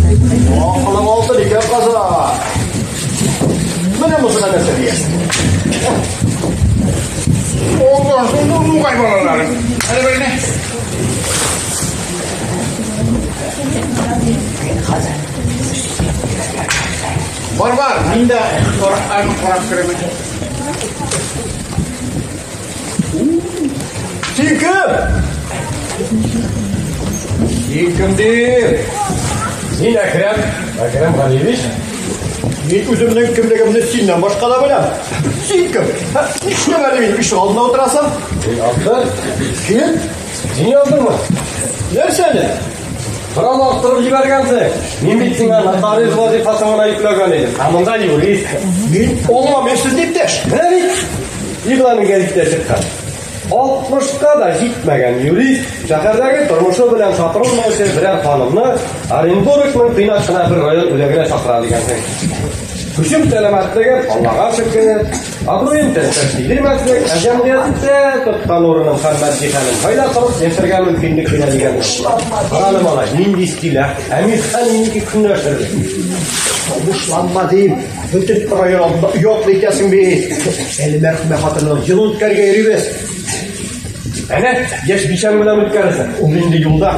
Акылың алтын икән, Казан. Менә монысына нәрсә диясең? Олдан соң бу нугай балалары. Әле берне. Бар, бар, мин дә торакларны карап керәмен. Син кем? Син кем дим? Мин Әкрәм, Әкрәм Галиевич. Мин үземнең кемлегемне синнән башка да беләм. Син кем? Нишләп әле минем ишек алдында утырасың? Син автор? Кем? Син яздыңмы? Нәрсәне? Бераз арттырып җибәргәнсең. Мин бит сиңа нотариус вазифасын гына йөкләгән идем. Ә монда юрист. Мин аңламыйм сезне, иптәш. Менә бит игълан гәзиттә чыккан. 60-ка да җитмәгән юрист шәһәрдәге тормышы белән шатырылмаучы берәр ханымны Оренбургның тыйнак кына бер район үзәгенә чакыра дигәнсең. Көчем сәламәтлегем Аллага шөкер, абруем тәнсәк тидермәслек, ә җәмгыятьтә тоткан урыным һәм матди хәлем кайда торып яшәргә мөмкинлек бирә дигән. Карале, малай, нинди стиль, ә? Әмирхан нинди көнләштерде. Тавышланма дим. Бөтен район алдында оятлы итәсең бит. Әле мәрхүмә хатынның елын үткәрергә йөрибез. Әнә, яшь бичәң белән үткәрерсең. Ул инде юлда.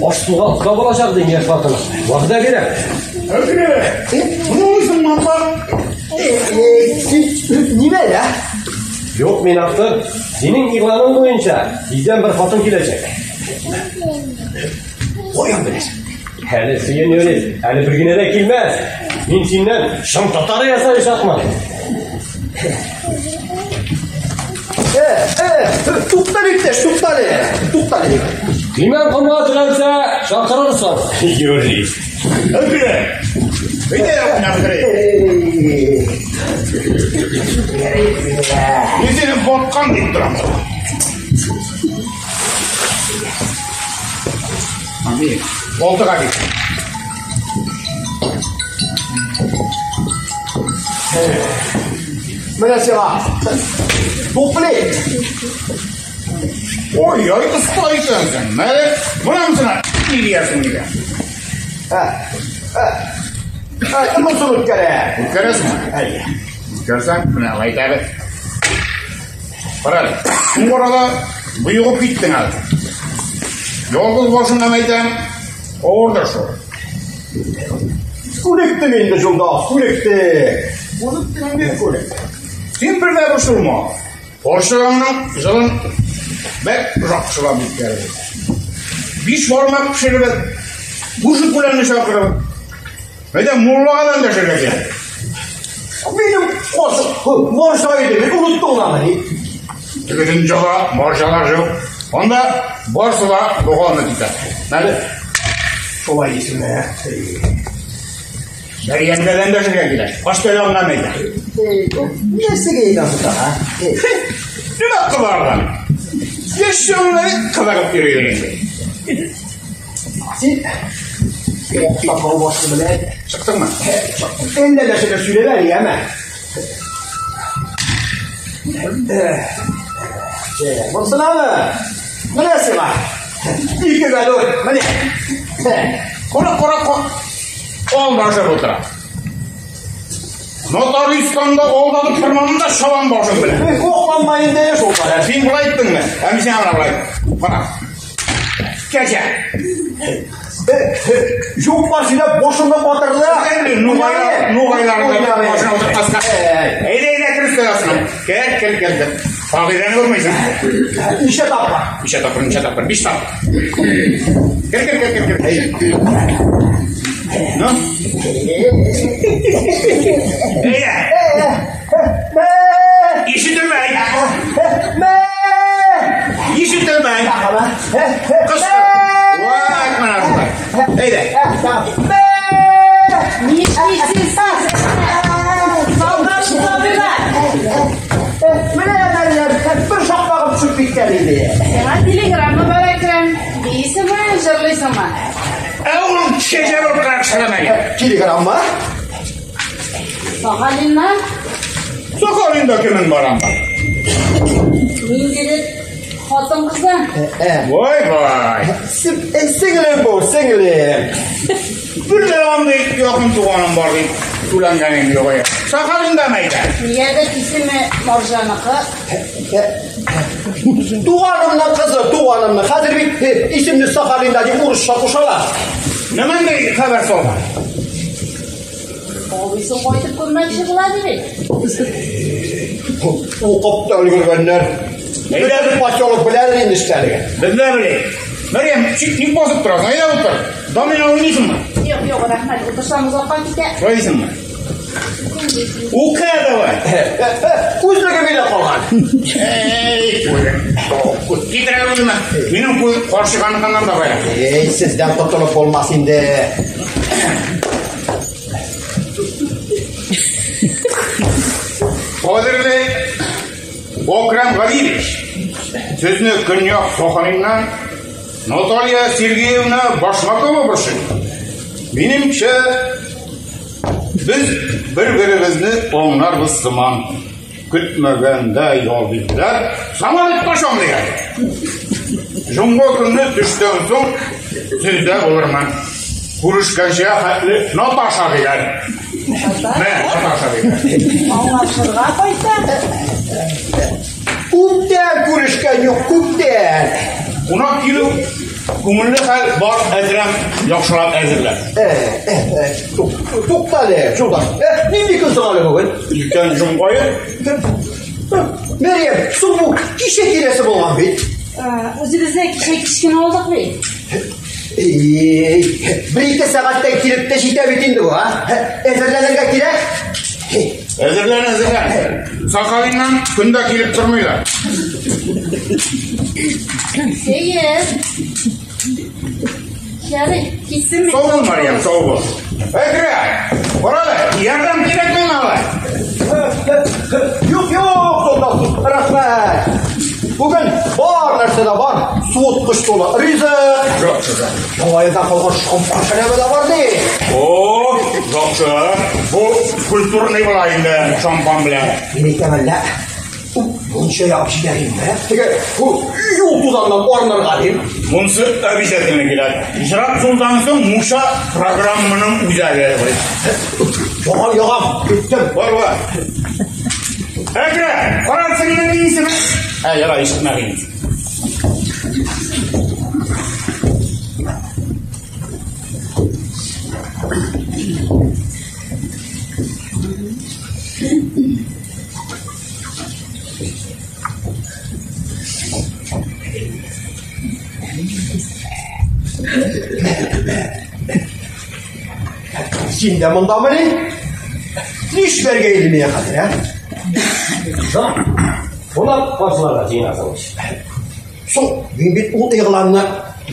Аш-суга оста булачак дим яшь хатыны. Вәгъдә бирә. Моны монда. Нимә дә? Юк, мин автор. Синең игъланың буенча тиздән бер хатын киләчәк. Каян беләсең? Әле син юрист, әле бер генә дә килмәс. Мин синнән чын татар ясаячакмын. Туктале, иптәш, туктале. Туктале. Имән комга терәлсә, чакырырсың. Юрист. Әкрәм. Әйдә, уйнап керәйек. Мин сине боткан дип торам. Амин. Болтыга бит. Менә сиңа. Туфли. Ой, ой, оста икәнсең. Мәле, менә сиңа ни диясең дигән. Монысын үткәрә. Үткәрәсеңме? Әйе. Үткәрсәң, менә алай итәбез. Кара әле, соңгы арада боегып киттең әле. Ялгыз башыңнан әйтәм, авырдыр шул. Күнектек инде, жолдаш, күнектек. Күнектек инде, күнектек. Син бер дә борчылма. Карчыгаңның җылын бәк яхшылап үткәрербез. Биш бармак пешерербез. Күрше күләнне чакырып. Әйдә, муллага да эндәшергә кирәк. Минем кошык моржа иде, мин оныттың аны. Теге дөньяда моржалар юк. Анда барысы да доганы китә. Әле Шулай дисеңме? Мәрьямгә дә эндәшергә кирәк. Башка ягыннан әйтә. Нәрсәгә әйтәсең тагы? Нимә кызарган? Яшь чагында кызарып йөри инде. Син аксакал башы белән Чыктыңмы? Әллә нәрсәләр сөйләмә, яме. Монысынамы? Менә сиңа. Ике галун, менә. Кара, кара, кара. Алдашып утыра. Нотариустан да алдатып тормам да шабам башың белән. Кокланма инде шул кадәр. Син болай иттеңме? Ә мин сиңа менә болай. Кара. Кәҗә. Юк бар сөйләп башыңны катырды. Нугайлар, нугайларны башына утыртмаска. Әйдә, әйдә, кер өстәл астына. Кер, кер, кер, кер. Кагыйдәне күрмисең. Ничә тапкыр? Ничә тапкыр, ничә тапкыр? Биш тапкыр. Кер, кер, кер, кер, кер. Ну? Әйдә. Ишетелмәй. Ишетелмәй. Кычкыр. Вай, менә шулай. Әйдә. Нишлисез сез? Солдат табибә. Менә Мәрьям, бер шакмагым төшеп киткән иде. Сиңа телеграмма бар, Әкрәм. Биисеңме, җырлыйсыңмы? Ә ул кәҗә булып кына кычкырмаган. Телеграмма? Сахалиннан. Сахалинда кемең бар анда? Ниндидер хатын-кыздан. Вай, вай. Сеңлем бу, сеңлем. Бер дә андый якын туганым бар дип түләнгәнем юк. Сахалинда мәйдә. Нигәдер исеме Марҗаныкы. Туганымның кызы, туганымның. Хәзер бит исемне Сахалинда дип урысча кушалар. Нимәндәй хәбәр салган? Абыйсы кайтып күрмәкче була ди бит. Укып та өлгергәннәр. Беләле поселок беләле инде эшләргә. Без дә белик. Мәрьям, ник басып торасың? Әйдә утыр. Домино уйныйсыңмы? Юк, юк, рәхмәт. Утырсам озакка китә. Шулай? Укы давай. Күзлеге мине калган. Эй, күзем. Китерә үземә. Минем күз каршыганыкыннан да кая. Эй, сездән котылып булмас инде. Кадерле Окрам Галиевич, сезне Көньяк Сахалиннан Наталья Сергеевна Башмакова борчый. Минемчә, без бер-беребезне аңларбыз сыман. Көтмәгәндә ял бирделәр. Самолет кашам дигән. Җомга көнне төштән соң сездә булырмын. Күрешкәнчә хәтле Наташа дигән. Мә, Наташа дигән. Аңлашырга кайта. Күптән күрешкән юк, күптән. Кунак килү күңелле хәл, бар әзрәм, яхшылап әзерләп. Туктале, жолдаш. Нинди көн соң әле бүген? Иртән җомгае. Мәрьям, соң бу кичә киләсе булган бит. Үзебездә кичә кичкене алдык бит. Эй, бер-ике сәгатьтән килеп тә җитә бит инде бу, а? Әзерләнергә кирәк. Әзерлән, әзерлән. Сахалиннан көндә килеп тормыйлар. Сәер. Ярый, китсен. Сау бул, Марьям, сау бул. Әкрә, бара әле, ярдәм кирәкме алай? Юк, юк, солдат, рәхмәт. Бүген бар нәрсә дә бар, суыткыч тулы ризык. Яхшы. Яңа елдан калган шампан шәрабы да бар ди. О, яхшы. Бу культурный була инде шампан белән. Мин әйтәм әллә, мунча ягып җибәрим, ә? Теге бу юл тузаннан арынырга дим. Монысы обязательно кирәк. Җырак сулдан соң мунча программаның үзәге. Ягам, ягам, киттем. Бар, бар. Әкрә, кара сеңлеңнең исеме. Ә, ярай, ишетмәдем. Син дә мондамыни? Нишләргә инде миңа хәзер, ә? Соң, кунак каршыларга җыенасың. Соң, мин бит ул игъланны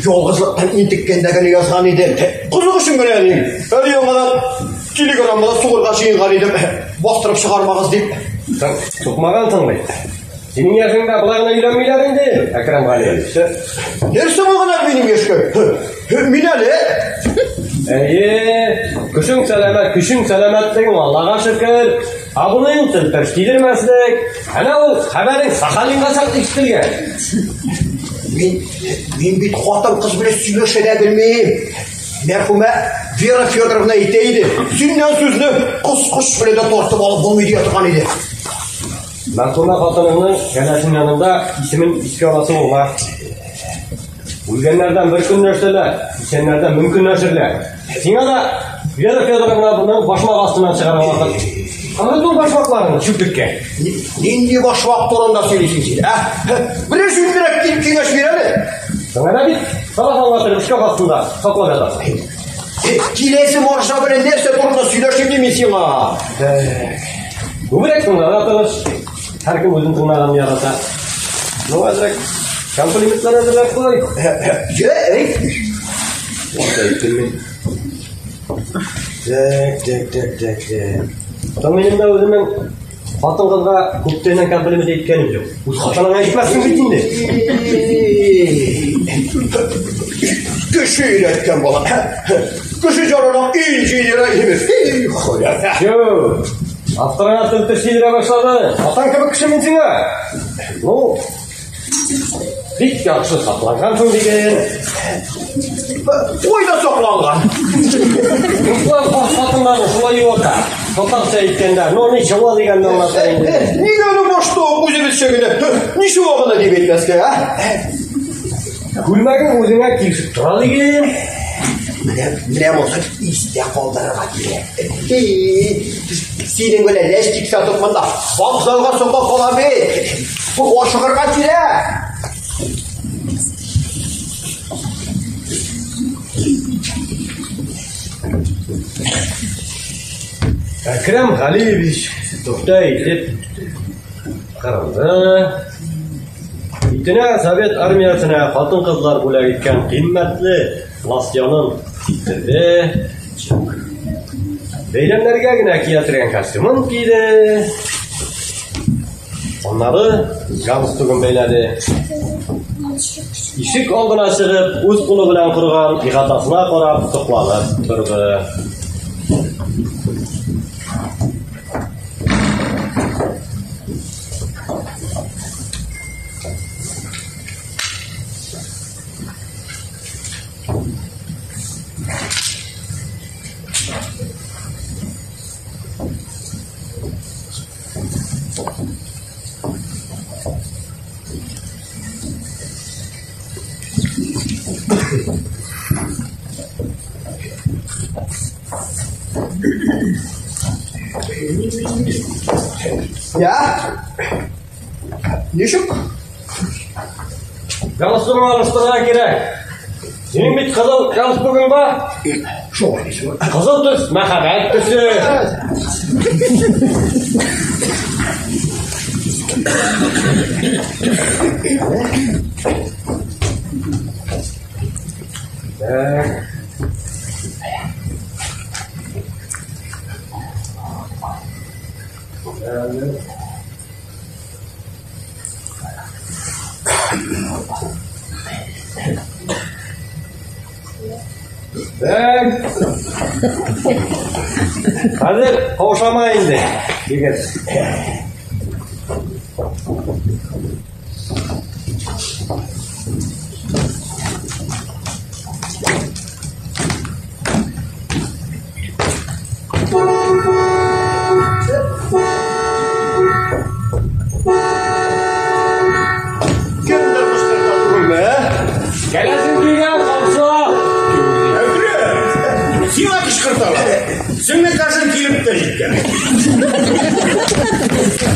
ялгызлыктан интеккәндә генә язган идем. Кызык өчен генә дим. Әле яңадан телеграммада сугырга җыенган идем. Бастырып чыгармагыз дип. Соң, сукмагансың бит. Синең яшеңдә болай гына өйләнмиләр инде, Әкрәм Галиевич. Нәрсә булган әле минем яшькә? Мин әле. Әйе, көчең сәламәт, көчең сәламәтлегең Аллага шөкер. Абының тел кидермәслек. Әнә ул хәбәрең Сахалинга чаклы ишетелгән. Мин бит хатын-кыз белән сөйләшә дә белмим. Мәрхүмә Вера Федоровна әйтә иде. Синнән сүзне кыскыч белән дә тартып алып булмый дия торган иде. Мәрхүмә хатыныңның кәләшен янында исемен искә аласы булма. Үлгәннәрдән бер көнләшсәләр, исәннәрдән мең көнләшерләр. Сиңа да Вера Федоровна буның башмак астыннан чыгарган вакыт. Аны ул башмакларны чүплеккә. Нинди башмак турында сөйлисең син, ә? Берәр җүнлерәк киңәш бир әле. Сиңа бит салафанга төреп шкаф астында саклап ятасың. Киләсе маржа белән нәрсә турында сөйләшим дим мин сиңа. Күбрәк тыңларга тырыш. Һәркем үзен тыңлаганны ярата. Ну, әзрәк комплиментлар әзерләп куй. Җә, әй. Әйттем мин. Так, так, так, так, так. Соң минем дә үземнең хатын-кызга күптәннән комплимент әйткәнем юк. Үз хатыныңа әйтмәссең бит инде. Кеше өйрәткән бала. Кеше җанына инженер имеш. Эй, Хода. Чү. Авторыңа тел теш тидерә башлады. Атаң кебек кеше мин сиңа. Ну, бик яхшы саклангансың диген. Кайда сакланган? Татарча әйткәндә, ну ничего дигәнне аңлата инде. Нигә әле башта ук үзебезчә генә ничего гына дип әйтмәскә, а? Күлмәгең үзеңә килешеп тора диген. Менә монысы истә калдырырга кирәк. Синең белән ләчтик сатып монда вокзалга соңга кала бит. Бу ашыгырга кирәк. Әкрәм Галиевич пөхтә итеп кырынды. Битенә Совет армиясенә хатын-кызлар бүләк иткән кыйммәтле лосьонын сиптерде. Бәйрәмнәргә генә кия торган костюмын киде. Аннары галстугын бәйләде. Ишек алдына чыгып, үз кулы белән корган ихатасына карап сокланып торды. Я? Ничек? Галстугын алыштырырга кирәк. Синең бит кызыл галстугың бар. Шулай дисең. Кызыл төс мәхәббәт төсе. Так. Так. Хәзер каушама инде, егет. Кемдер кычкырта түгелме? Кәләсең килгән калса. Әкрәм, сиңа кычкырталар. Сеңлекәшең килеп тә җиткән.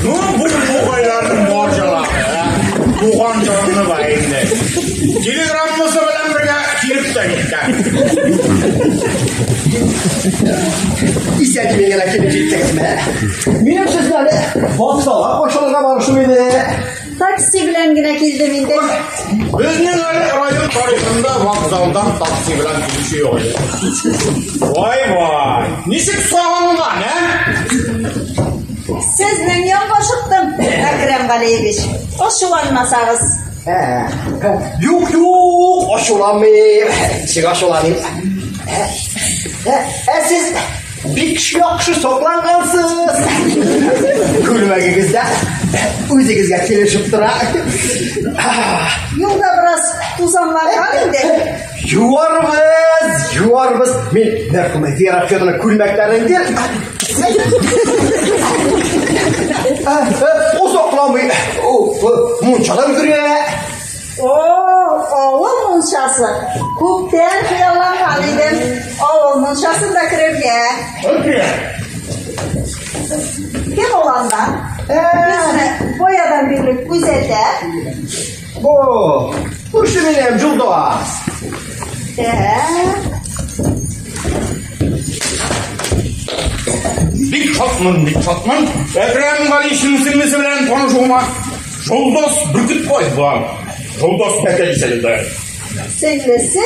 Ну, бу бугайларның марҗалары, ә? Туган җанны да инде. Телеграммасы белән бергә килеп тә җиткән. Исән имин генә килеп җиттегезме? Минем сезне әле вокзалга каршыларга барышым иде. Такси белән генә килдем инде. Безнең әле район тарихында вокзалдан такси белән килүче юк иде. Вай-вай, ничек сагынган, ә? Сезнең янга ашыктым, Әкрәм Галиевич. Ачуланмасагыз. Юк, юк, ачуланмыйм. Ничек ачуланыйм? Ә сез бик яхшы саклангансыз. Күлмәгегез дә үзегезгә килешеп тора. Юлда бераз тузанланган инде. Юарбыз, юарбыз. Мин мәрхүмә Вера Федоровна күлмәкләрен гел озакламый мунчадан керә. О, авыл мунчасы. Күптән хыялланган идем. Авыл мунчасында керергә. Әкрәм, Кем ул анда? Безне баядан бирле күзәтә. Бу, күрше минем Жолдас. Так. Бик шатмын, бик шатмын. Әкрәм Галиевичның сеңлесе белән танышуыма. Жолдас Бөркетбаев була. Жолдас бәкә дисәгез дә. Сеңлесе?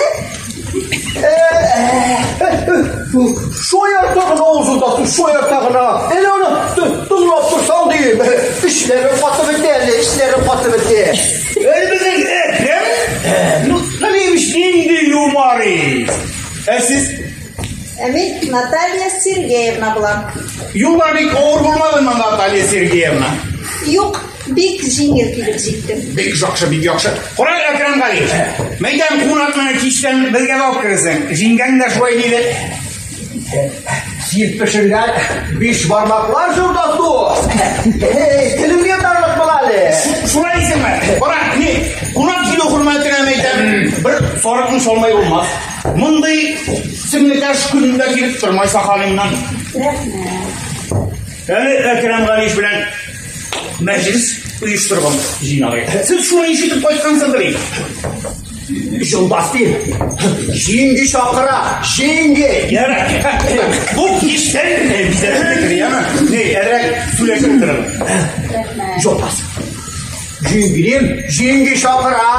Шаярта гына ул Жолдас, шаярта гына. Әле аны тыңлап торсаң дим. Эшләре катып бетте әле, эшләре катып бетте. Әй безнең Әкрәм, ну, Галиевич нинди юморист. Ә сез Ә мин Наталья Сергеевна булам. юлда бик авыр булмадымы, Наталья Сергеевна? Юк, бик җиңел килеп җиттем. Бик яхшы, бик яхшы. Кара, Әкрәм Галиевич, мәйдан кунакны кичтән безгә дә алып керерсең. Җиңгәң дә шулай диде. Син пешергән бишбармаклар зур дус. Эй, телеңне йотарлык була әле. Шулай дисеңме? Бара, ни, кунак килү хөрмәтенә әйтәм, бер сарыкны салмай булмас. Мондый сеңлекәш көнендә килеп тормай Сахалиннан. Рәхмәт. Әле Әкрәм Галиевич белән мәҗлес оештырган җыйнагы. Сез шуны ишетеп кайткансыздыр инде. Жолдас дим. Җиңги чакыра, җиңги. Ярар. Бу кичтән бизәлеп яме. Ни, әзрәк сөйләшеп утырыгыз. Рәхмәт. Жолдас. Җиңги дим, җиңги чакыра.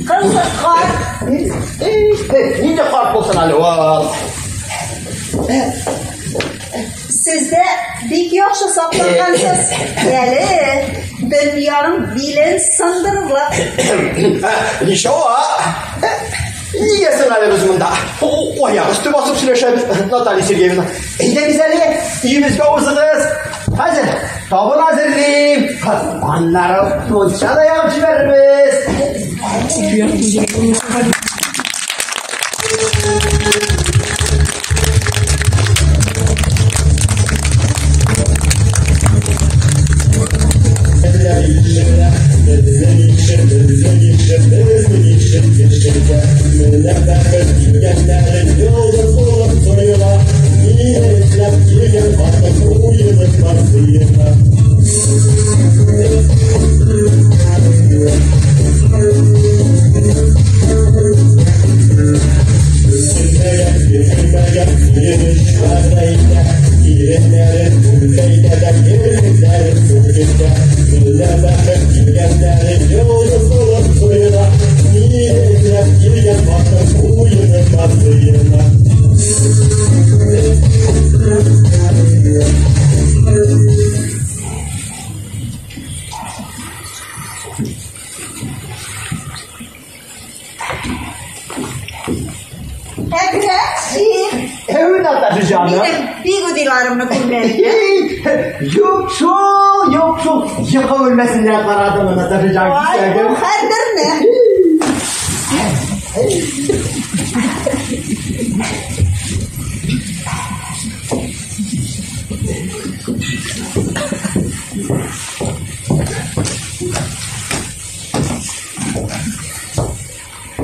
Кызык карт. Нинди карт булсын әле ул? Сез дә бик яхшы саклангансыз. Әле дөньяның билен сындырырлык. Ничего. Нигә соң әле без монда? Аяк өсте басып сөйләшәбез, Наталья Сергеевна. Әйдәгез әле, өебезгә узыгыз. Хәзер табын әзерлим. Аннары мунча да ягып җибәрербез. Әкрәм, Әү, Наташа җаным. минем бигудиларымны күрмәдең. Юк шул, юк шул. Йокы бүлмәсендә карадым, Наташа җан. Ай, бу хәлдерне.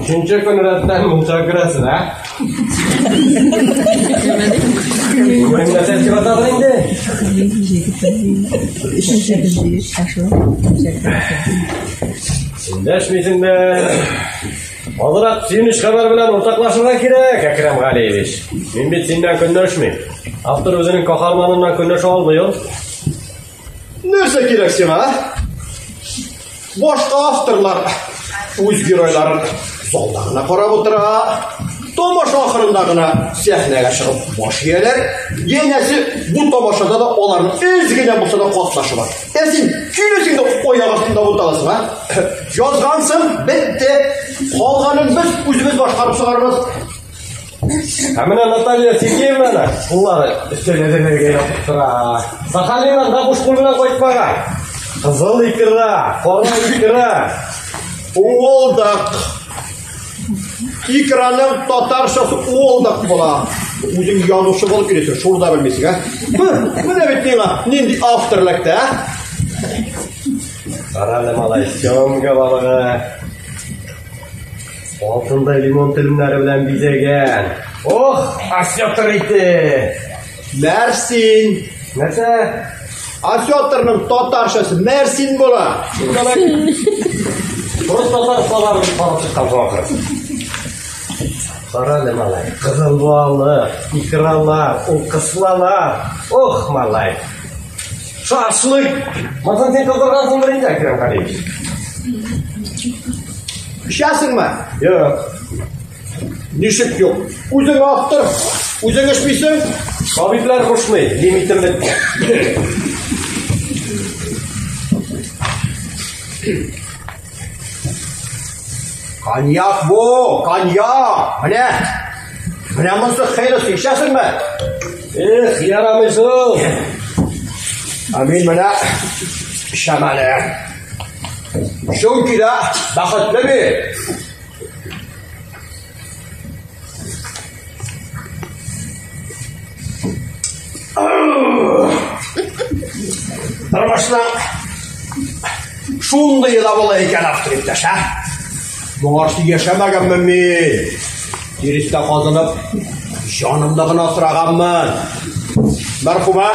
Өченче көн рәттән мунча керәсең, ә? Күңелең нәрсә дип атадыр инде? Эндәшмисең дә. Азрак сөенеч хәбәр белән уртаклашырга кирәк, Әкрәм Галиевич. Мин бит синнән көнләшмим. Автор үзенең каһарманыннан көнләшә алмый ул. Нәрсә кирәк сиңа, а? Башка авторлар үз геройларын залда гына карап утыра. Тамаша ахырында гына сәхнәгә чыгып баш ияләр. Янәсе бу тамашада да аларның әз генә булса да катнашы бар. Ә син киләсең дә аяк астында буталасың, а? Язгансың, бетте. Калганын без үзебез башкарып чыгарбыз. Ә менә Наталья Сергеевнаны куллары өстәл әзерләргә ятып тора. Сахалиннан да буш кул белән кайтмаган. Кызыл икра, кара икра. Уылдык. Икраның татарчасы уылдык була. Үзең язучы булып йөрисең, шуны да белмисең, а? Менә бит миңа нинди автор эләкте, а? Кара әле, малай, семга балыгы. Алтындай лимон телемнәре белән бизәгән. Ох, осетр ите! Мәрсин. Нәрсә? Осетрның татарчасы мәрсин була. Просто татар осталары карап чыккан соң ахрысы. Кара әле, малай, кызыл балык, икралар, ул кыслалар. Ох, малай. Шашлык! Монысын син кыздыргансыңдыр инде, Әкрәм Галиевич. Эчәсеңме? Юк. Ничек юк? Үзең автор, үзең эчмисең? Табиблар кушмый, лимитым бетте. Коньяк бу, коньяк. Менә. Менә монысы хәйлесе, эчәсеңме? Эх, ярамый шул. Ә мин менә эчәм әле. Чөнки дә бәхетле бит. Тормышның шундые да була икән, автор иптәш, ә? Моңарчы яшәмәгәнмен мин. Тирестә казынып, җанымны гына асраганмын. Мәрхүмә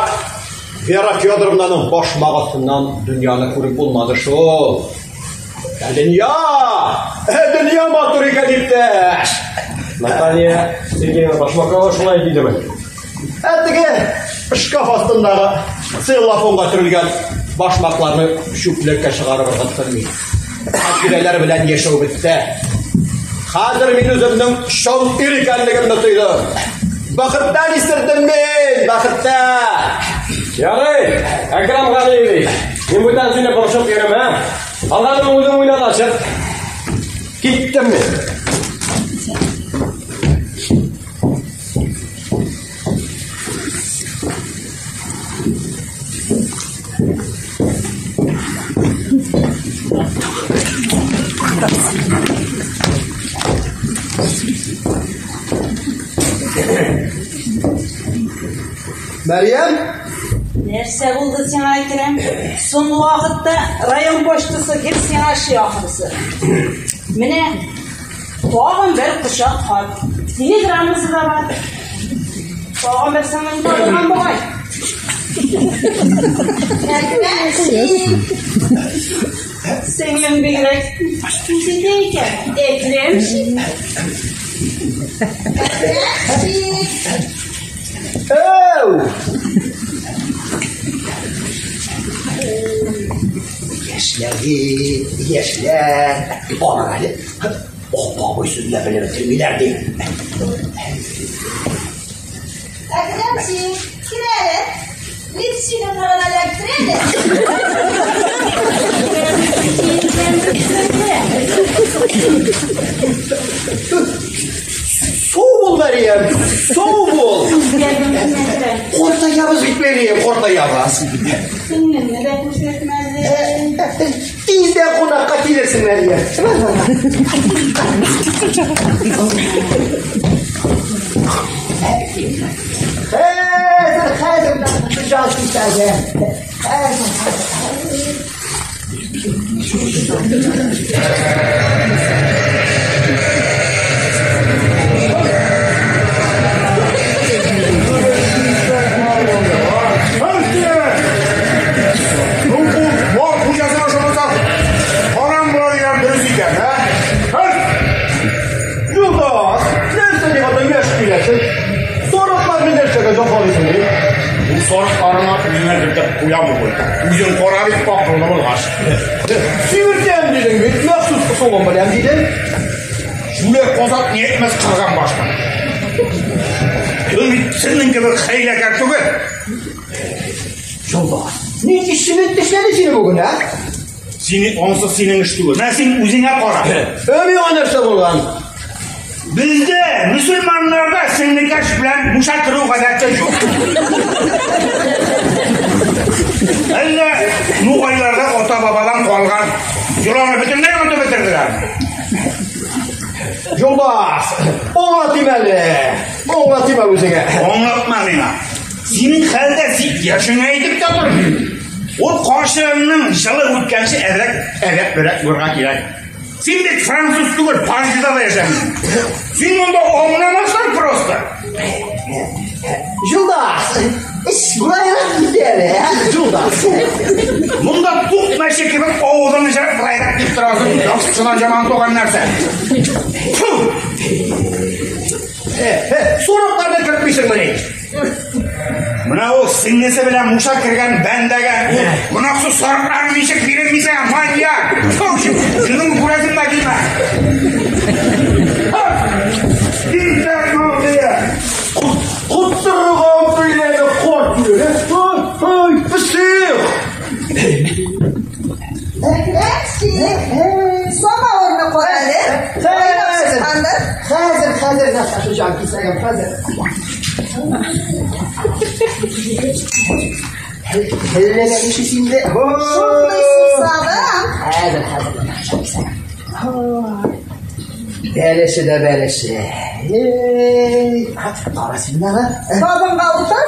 Вера Федоровнаның башмак астыннан дөньяны күреп булмады шул. Ә дөнья! Ә дөнья матур икән, иптәш! Наталья Сергеевна Башмакова шулай дидеме? Ә теге шкаф астындагы целлофанга төрелгән башмакларны чүплеккә чыгарып ыргыттым мин. Хатирәләр белән яшәү бетте. Хәзер мин үземнең чын ир икәнлегемне тойдым. Бәхеттән исердем мин, бәхеттән. Ярый, Әкрам Галиевич, мин бүтән сине борчып йөрмәм. Калганын үзең уйла да чык. Киттем мин. Мәрьям? Нәрсә булды сиңа, Әкрәм? Соңгы вакытта район почтасы гел сиңа эшли ахрысы. Менә тагын бер кочак хат. Телеграммасы да бар. Тагын бер сеңлең табылган бугай. Сеңлең бигрәк җитә икән. Әкрәмчик. Әкрәмчик. Әу! Яшьләр, яшьләр. Алар әле апа абый сүзен дә белеп бетермиләр ди. Әкрәмчик, кил әле. Липчигыңны гына эләктер әле. Сау бул, Мәрьям, сау бул. Картаябыз бит, Мәрьям, картаябыз. Сеңлемне дә күрсәтмәде. Тиздән кунакка килерсең, Мәрьям. Хәзер, хәзер, җан китәге. Хәзер, хәзер. Юлдаш, нәрсә дип анда яшь киләсең? Сарыкларны нәрсәгә җафалыйсың ди? Бу сарыкларыңа үзеңә кертеп куям бүген. Үзең кара бит акыллы булгач. Симертәм дидең бит, махсус ысулын беләм дидең. Җүләр казак ни әйтмәс кырган башны. Ул бит синең кебек хәйләкәр түгел. Юлдаш, нинди симет тешләде сине бүген, ә? Сине анысы синең эш түгел. Менә син үзеңә кара. Ә миңа нәрсә булган? Бездә мөселманнарда сеңлекәш белән муша керү гадәте юк. Әллә нугайларда ата-бабадан калган йоланы бөтенләй онытып бетерделәр. Юлдаш, аңлатыйм әле. Аңлатыйм әле үзеңә. Аңлатма миңа. Синең хәлдә син яшеңә әйтеп тә тормыйм. Ул карчыгыңның җылы үткәнче әзрәк әдәплерәк булырга кирәк. Син бит француз түгел, Парижда да яшәмисең. Син монда аңламассың просто. Юлдаш, эш болайрак китә әле, ә? Юлдаш. Монда тук мәче кебек авызыңны җырып былайрак дип торасың. Яхшысынан жаман туган нәрсә. Фу! Соракларны кертмисеңмени? Менә ул сеңлесе белән муша кергән бәндәгә ул гөнаһсыз сарыкларны ничек бирелмисең, маньяк! Фу! Синең күрәсең дә килмә. Куттырган көйләне корт йөрә. Ай, песих! Әкрәмчик, самавырны кара әле. Кайнап чыккандыр. Хәзер, хәзер, Наташа җан кисәгем, хәзер. Әллә ничек инде. Шундый сусадым. Хәзер, хәзер, Наташа җан кисәгем. Бәлеше дә бәлеше. Эй. Кара син менә. Табынга утыр.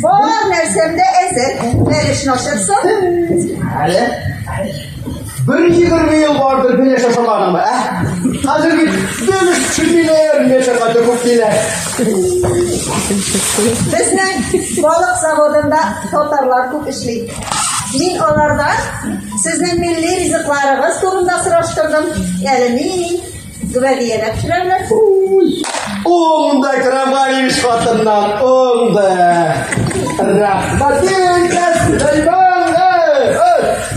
Бар нәрсәм дә әзер. Бәлешне ашарсың. Әле. Бер 20 ел бардыр бәлеш ашамадыңмы, ә? Хәзер бит бәлеш пешермиләр, мәшәкате күп диләр. Безнең балык заводында татарлар күп эшли. Мин алардан сезнең милли ризыкларыгыз турында сораштырдым. Әле ни гөбәдия дә пешерәләр. Уй, Уңды, Әкрәм Галиевич хатыннан, уңды. Рәхмәт Сөләйманга.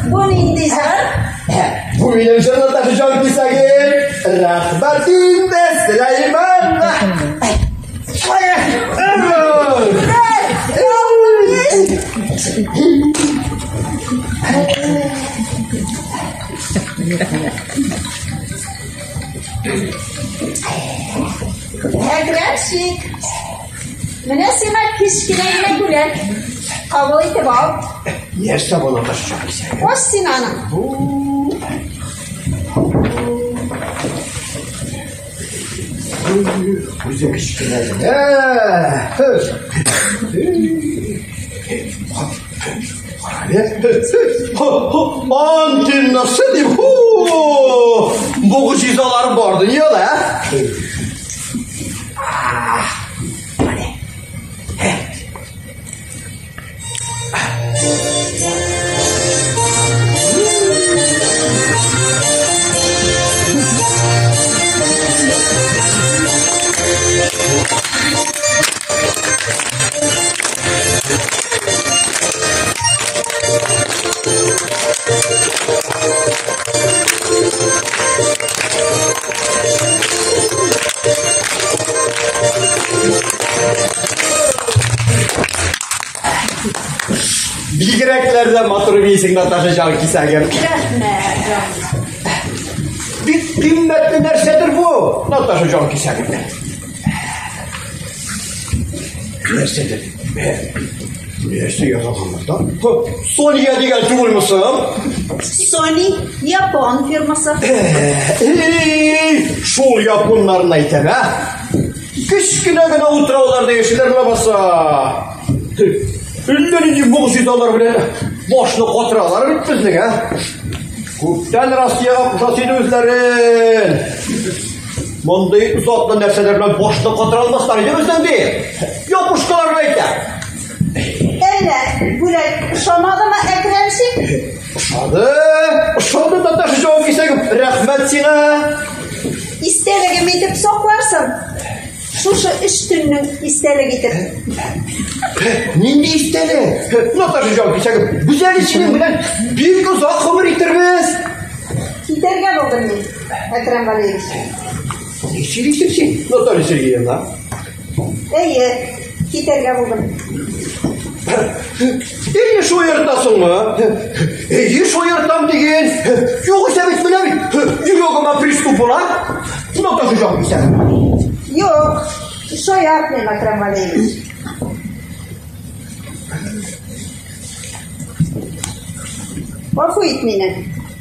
Бу нинди җыр? Бу минем җыр, Наташа җан кисәгем. Рәхмәт инде Сөләйманга. Әкрәмчик. Менә сиңа кечкенә генә бүләк. Кабул итеп ал. Нәрсә бу, Наташа җан кисәгем? Аш син аны. Үзе кечкенә генә. Антеннасы дип, ху! Могҗизалар бар дөньяда, ә? Бигрәкләр дә матур бийсең, Наташа җан кисәгем. Рәхмәт, җаным. Бик кыйммәтле нәрсәдер бу, Наташа җан кисәгем. Нәрсәдер? Нәрсә язылган монда? Соня дигән түгелме соң? Sony Япон фирмасы. Эй, шул японнарны әйтәм, ә? Кечкенә генә утрауларда яшиләр ләбаса. Әллә нинди могҗизалар белән башны катыралар бит безнең, ә? Күптән Россиягә кушасы иде үзләрен. Мондый затлы нәрсәләр белән башны катыра алмаслар иде безнең ди. Япушкаларны әйтә. Әллә бүләк ошамадымы, Әкрәмчик? Ошады, ошады, Наташа җавап кисәгем. Рәхмәт сиңа. Истәлегем итеп сакларсың. Шушы өч төннең истәлеге итеп. Нинди истәлек? Наташа җавап кисәгем. Без әле синең белән бик озак гомер итербез. Китәргә булдым мин, Әкрәм Галиевич. Ни сөйлисең син, Наталья Сергеевна? Әйе, китәргә булдым. Әйе, шаяртасыңмы? Әйе, шаяртам диген. Югыйсә бит менә бит, йөрәгемә приступ була. Наташа җан кисәгем. Юк, шаяртмыйм, Әкрәм Галиевич. Гафу ит мине.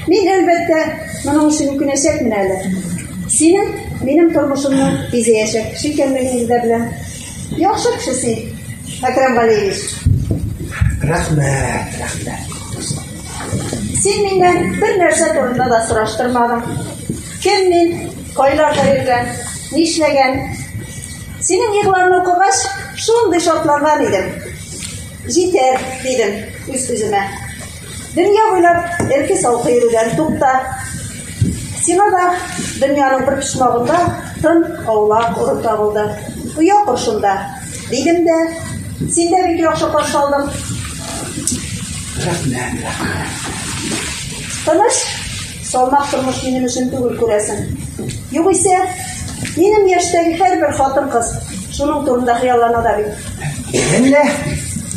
Мин, әлбәттә, моның өчен үкенәчәкмен әле. Синең минем тормышымны бизәячәк кеше икәнлегеңне дә беләм. Яхшы кеше син, Әкрәм Галиевич. Рәхмәт, рәхмәт. Син миннән бер нәрсә турында да сораштырмадың. Кем мин, кайларда йөргән, нишләгән? Синең игъланны укыгач, шундый шатланган идем. Җитәр, дидем үз-үземә. Дөнья буйлап эрке-салкы йөрүдән тукта. Сиңа да дөньяның бер почмагында тын аулак урын табылды. Оя кор шунда, дидем дә, син дә бик яхшы каршы алдың. Рәхмәт, рәхмәт. Тыныч, салмак тормыш минем өчен түгел, күрәсең. Югыйсә, минем яшьтәге һәрбер хатын-кыз шуның турында хыяллана да бит. Әллә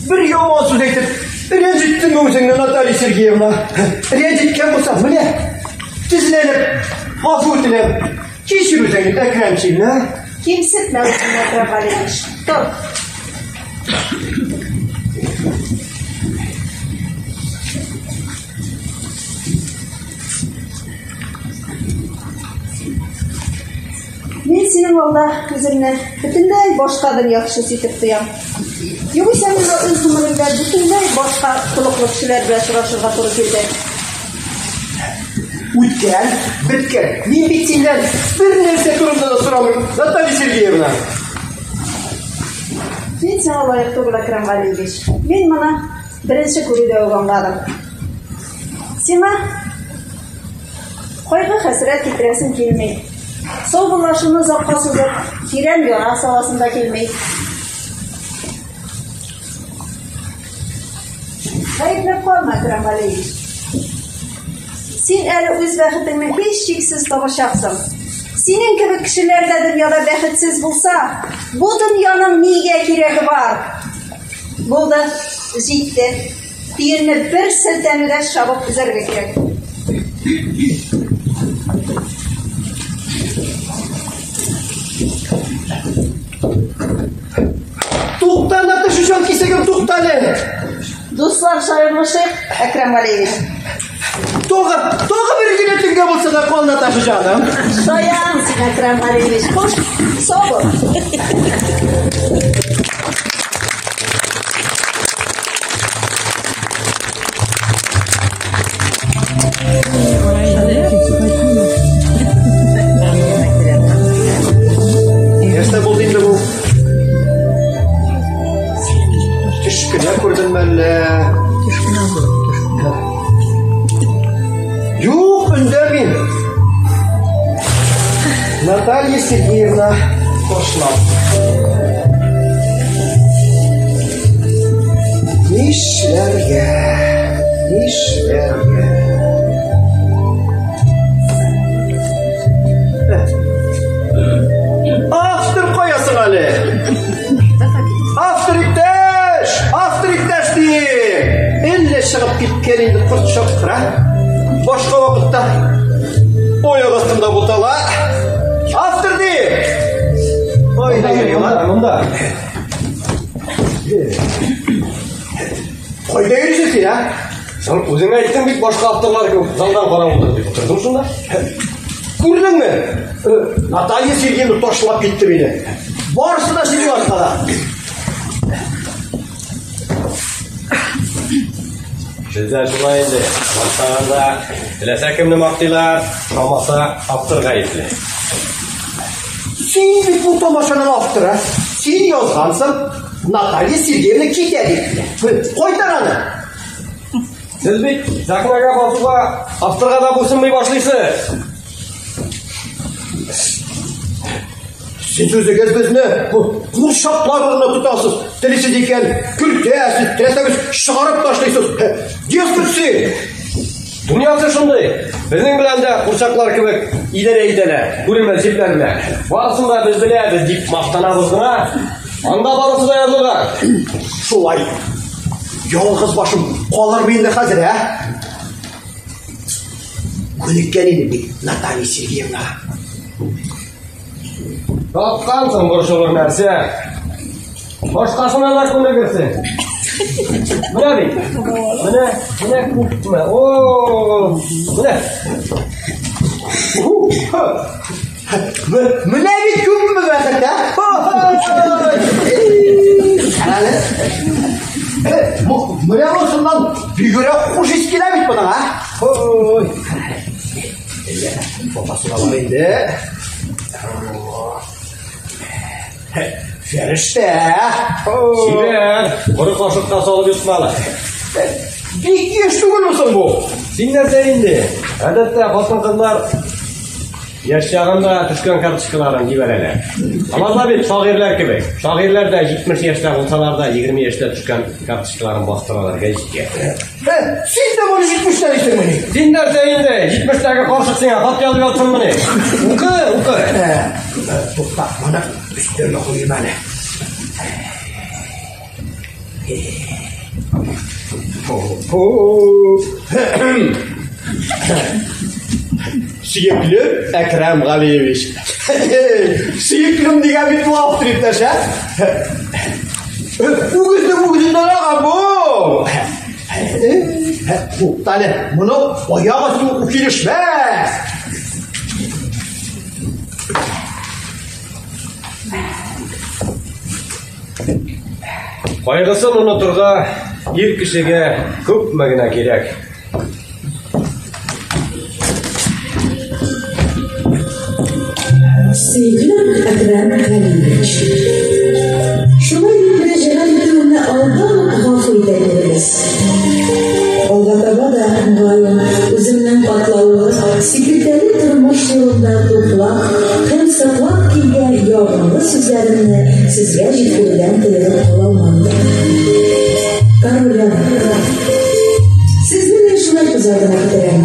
бер яман сүз әйтеп, рәнҗеттеңме үзеңне, Наталья Сергеевна? Рәнҗеткән булсаң, менә, тезләнеп, гафу үтенәм. Кичер үзеңне, Әкрәмчикне. Кимсетмә үзеңне, Әкрәм Галиевич. Тор. Мин синең алда үземне бөтенләй башка дөнья кешесе итеп тоям. Югыйсә миңа үз гомеремдә бөтенләй башка холыклы кешеләр белән очрашырга туры килде. Үткән, беткән. Мин бит синнән бер нәрсә турында да сорамыйм, Наталья Сергеевна. Мин сиңа лаек түгел, Әкрәм Галиевич. Мин моны беренче күрүдә үк аңладым. Сиңа кайгы-хәсрәт китерәсем килми. Саубуллашуны озакка сузып, тирән яра саласым да килми. Гаепләп калма, Әкрәм Галиевич. Син әле үз бәхетеңне һичшиксез табачаксың. Синең кебек кешеләр дә дөньяда бәхетсез булса, бу дөньяның нигә кирәге бар? Булды, җитте. Төенне бер селтәнүдә чабып өзәргә кирәк. Тукта, Наташа җан кисәгем, тукта әле. Дусларча аерылышыйк, Әкрәм Галиевич. Тагы, тагы бер генә төнгә булса да кал, Наташа җаным. Шаян син, Әкрәм Галиевич. Хуш, сау бул. Нәрсә булды инде бу? Төш кенә күрдем әллә? Төш кенә төш кенә. Юк, өндәмим. Наталья Сергеевна ташлап. Нишләргә? Нишләргә? Автор каясың әле? Автор иптәш! Автор иптәш дим! Әллә чыгып киткән инде корт чакыра. Башка вакытта аяк астында бутала. Автор дим! Ой, монда, монда. Кайда йөрисең син, а? Син үзең әйттең бит башка авторлар кебек залдан карап утыр дип. Утырдым шунда. Күрдеңме? Наталья Сергеевна ташлап китте мине. Барысы да синең аркада. Бездә шулай инде. Мактаганда теләсә кемне мактыйлар, ошамаса автор гаепле. Син бит бу тамашаның авторы. Син язгансың, Наталья Сергеевна китә дип. Кайтар аны. Сез бит сәхнәгә басуга авторга да буйсынмый башлыйсыз. Сез үзегез безне курчаклар урынына тотасыз. Телисез икән, кертәсез, теләсәгез чыгарып ташлыйсыз. Дескать син. Дөньясы шундый. Безнең белән дә курчаклар кебек идарә итәләр. Күренмәс җепләр белән. Барысын да без беләбез дип мактанабыз гына. Анда барысы да язылган. Шулай. Ялгыз башым калырмы инде хәзер, ә? Күнеккән инде бит Наталья Сергеевна. Тапкансың борчылыр нәрсә. Башкасына да күнегерсең. Менә бит. Менә, менә күпме. О, менә. Менә бит күпме бәхет, ә? Әле. Менә монсыннан бигрәк хуш ис килә бит моның, а? Ой. Бабасы да бар инде. Фәрештә. Чибәр, коры кашыкка салып йотмалы. Бик яшь түгелме соң бу? Син нәрсә инде? Гадәттә хатын-кызлар яшь чагында төшкән карточкаларын җибәрәләр. Алар да бит шагыйрьләр кебек. Шагыйрьләр дә 70 яшьтә булсалар да 20 яшьтә төшкән карточкаларын бастыралар гәҗиткә. Син дә моны 70-тә дисеңмени? Син нәрсә инде? 70-тәге карчык сиңа хат язып ятсынмыни? Укы, укы. Тукта, моны өстәлгә куйыйм әле. Сөекле Әкрәм Галиевич. Сөеклем дигән бит бу автор иптәш, ә? Үгезнең үгезеннән ага бу. Тукта әле, моны аяк асты уку килешмәс. Кайгысын онытырга ир кешегә күпме генә кирәк. Сөекле Әкрәм Галиевич. Шулай дип мөрәҗәгать итүемне алдан ук гафу итә күрегез. Алга таба да, мөгаен, үземнең катлаулы, сикертәле тормыш юлында туплап һәм саклап килгән ягымлы сүзләремне сезгә җиткерүдән тыелып кала алмам. Королем, сезне мин шулай күз алдына китерәм.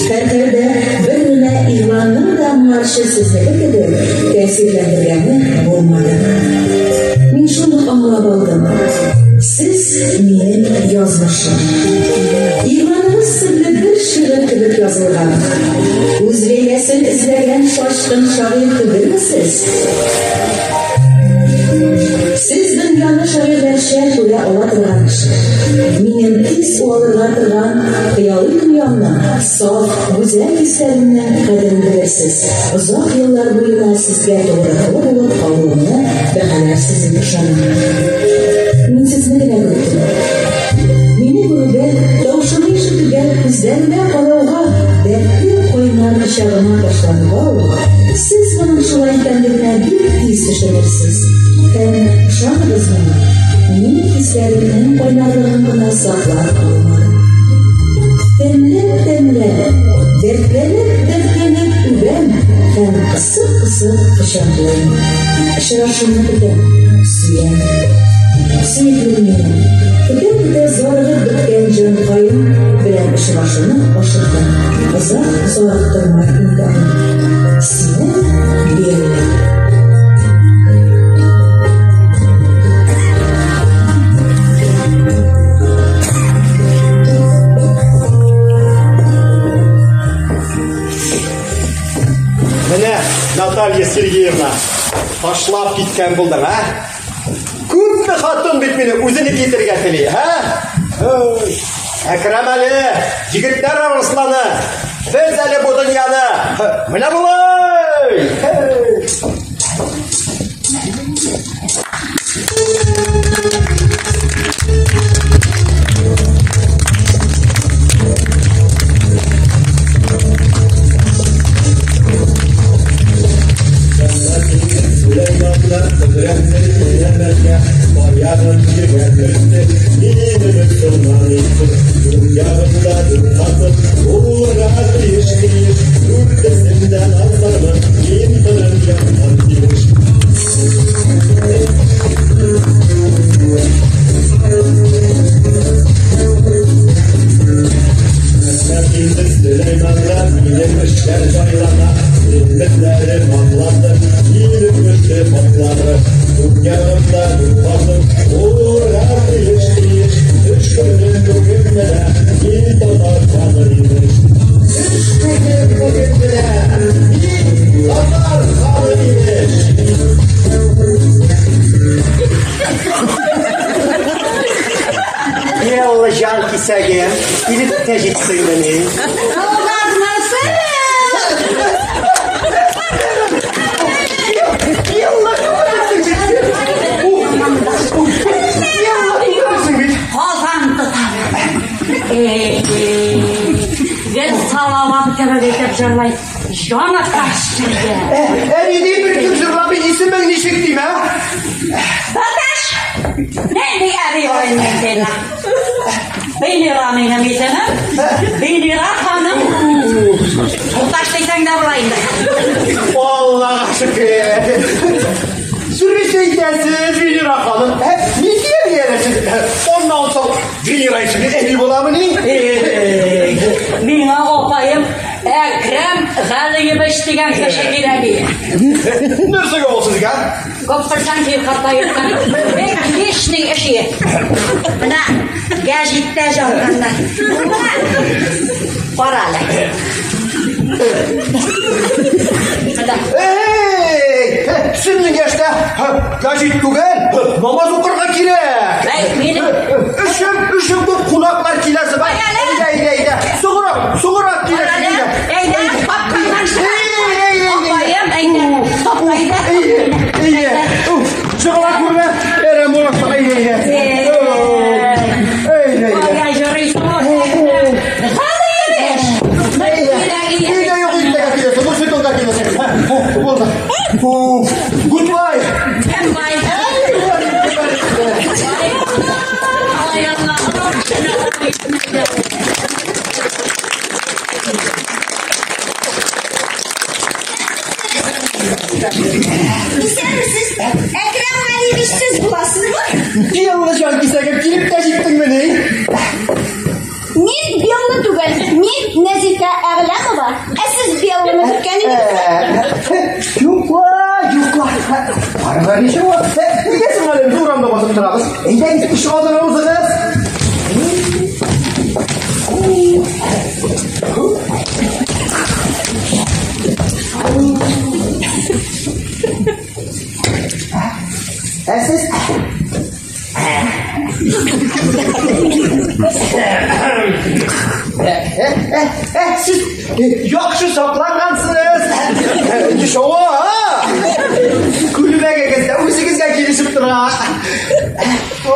Һәрхәлдә бер генә игъланның да моңарчы сезнеке кебек тәэсирләндергәне булмады. Мин шундук аңлап алдым. Сез минем язмышым. Игъланыгыз серле бер шигырь кебек язылган. Үз Ләйләсен эзләгән шашкын шагыйрь түгелме сез? Сез дөньяны шагыйрьләрчә күрә ала торган кеше. Минем тиз уалырга торган хыялый дөньямның саф, гүзәл хисләремнең кадерен белерсез. Озак еллар буена сезгә тугрыклы булып калуымны бәһаләрсез дип ышанам. Мин сезне генә көттем. Мине күрүгә, тавышымны ишетүгә, күзләремә карауга, дәртле кайнар кочагыма ташлануга ук, сез моның шулай икәнлегенә бик тиз төшенерсез. Һәм ышаныгыз миңа, мин хисләремнең кайнарлыгын гына саклап калмадым. Тәмләп-тәмләп, дәртләнеп-дәртләнеп үбәм һәм кысып-кысып кочаклыйм. Очрашуны көтәм, сөям. Сөеклем минем, көтә-көтә зарыгып беткән җанкаем белән очрашуны ашыктым. Озак зарыктырма инде аны. Синең Белла. Менә, Наталья Сергеевна, ташлап киткән булдың, ә? Күпме хатын бит мине үзенеке итәргә тели, ә? Ой, Әкрәм әле, егетләр арысланы, без әле бу дөньяны менә болай! Ялла җан кисәгем, килеп тә җиттеңмени? Казан тотам. Гел салават кебек итеп җырлый. Җан аташ җиргә. Әни, ни бер кем җырламый, исемең ничек дим, ә? Тоташ! Нинди әби уйный сиңа? Венера минем исемем. Венера ханым. Тоташ дисәң дә була инде. Аллага шөкер. Дөрес әйтәсез, Венера ханым. Ә, ни дияр сез? Аннан соң Венера исемле әби буламыни? Миңа апаем Әкрәм Галиевич дигән кеше кирәк иде. Нәрсәгә ул сезгә? Күп торсаң җир картаерсың. Бик лишний эш ие. Менә гәҗиттә язганнар. Кара әле. Менә. Эй, сезнең яшьтә гәҗит түгел, намаз укырга кирәк. Әй, минем Эшем, эшем күп кунаклар киләсе бар. Әйдә, әйдә, әйдә. Соңрак, соңрак киләсе, әйдә. Әйдә, капкаңнан чык. Эй, эй, эй, эй. Апаем, әйдә. Топ, әйдә. Әйе, әйе. Чыгыла күрмә, әрәм була. Хәбәр ничек ул? Нигә соң әле без урамда басып торабыз? Әйдәгез, ишек алдына узыгыз. Ә сез Сез яхшы саклангансыз. Ничего, а? Күлмәгегез дә үзегезгә килешеп тора. О,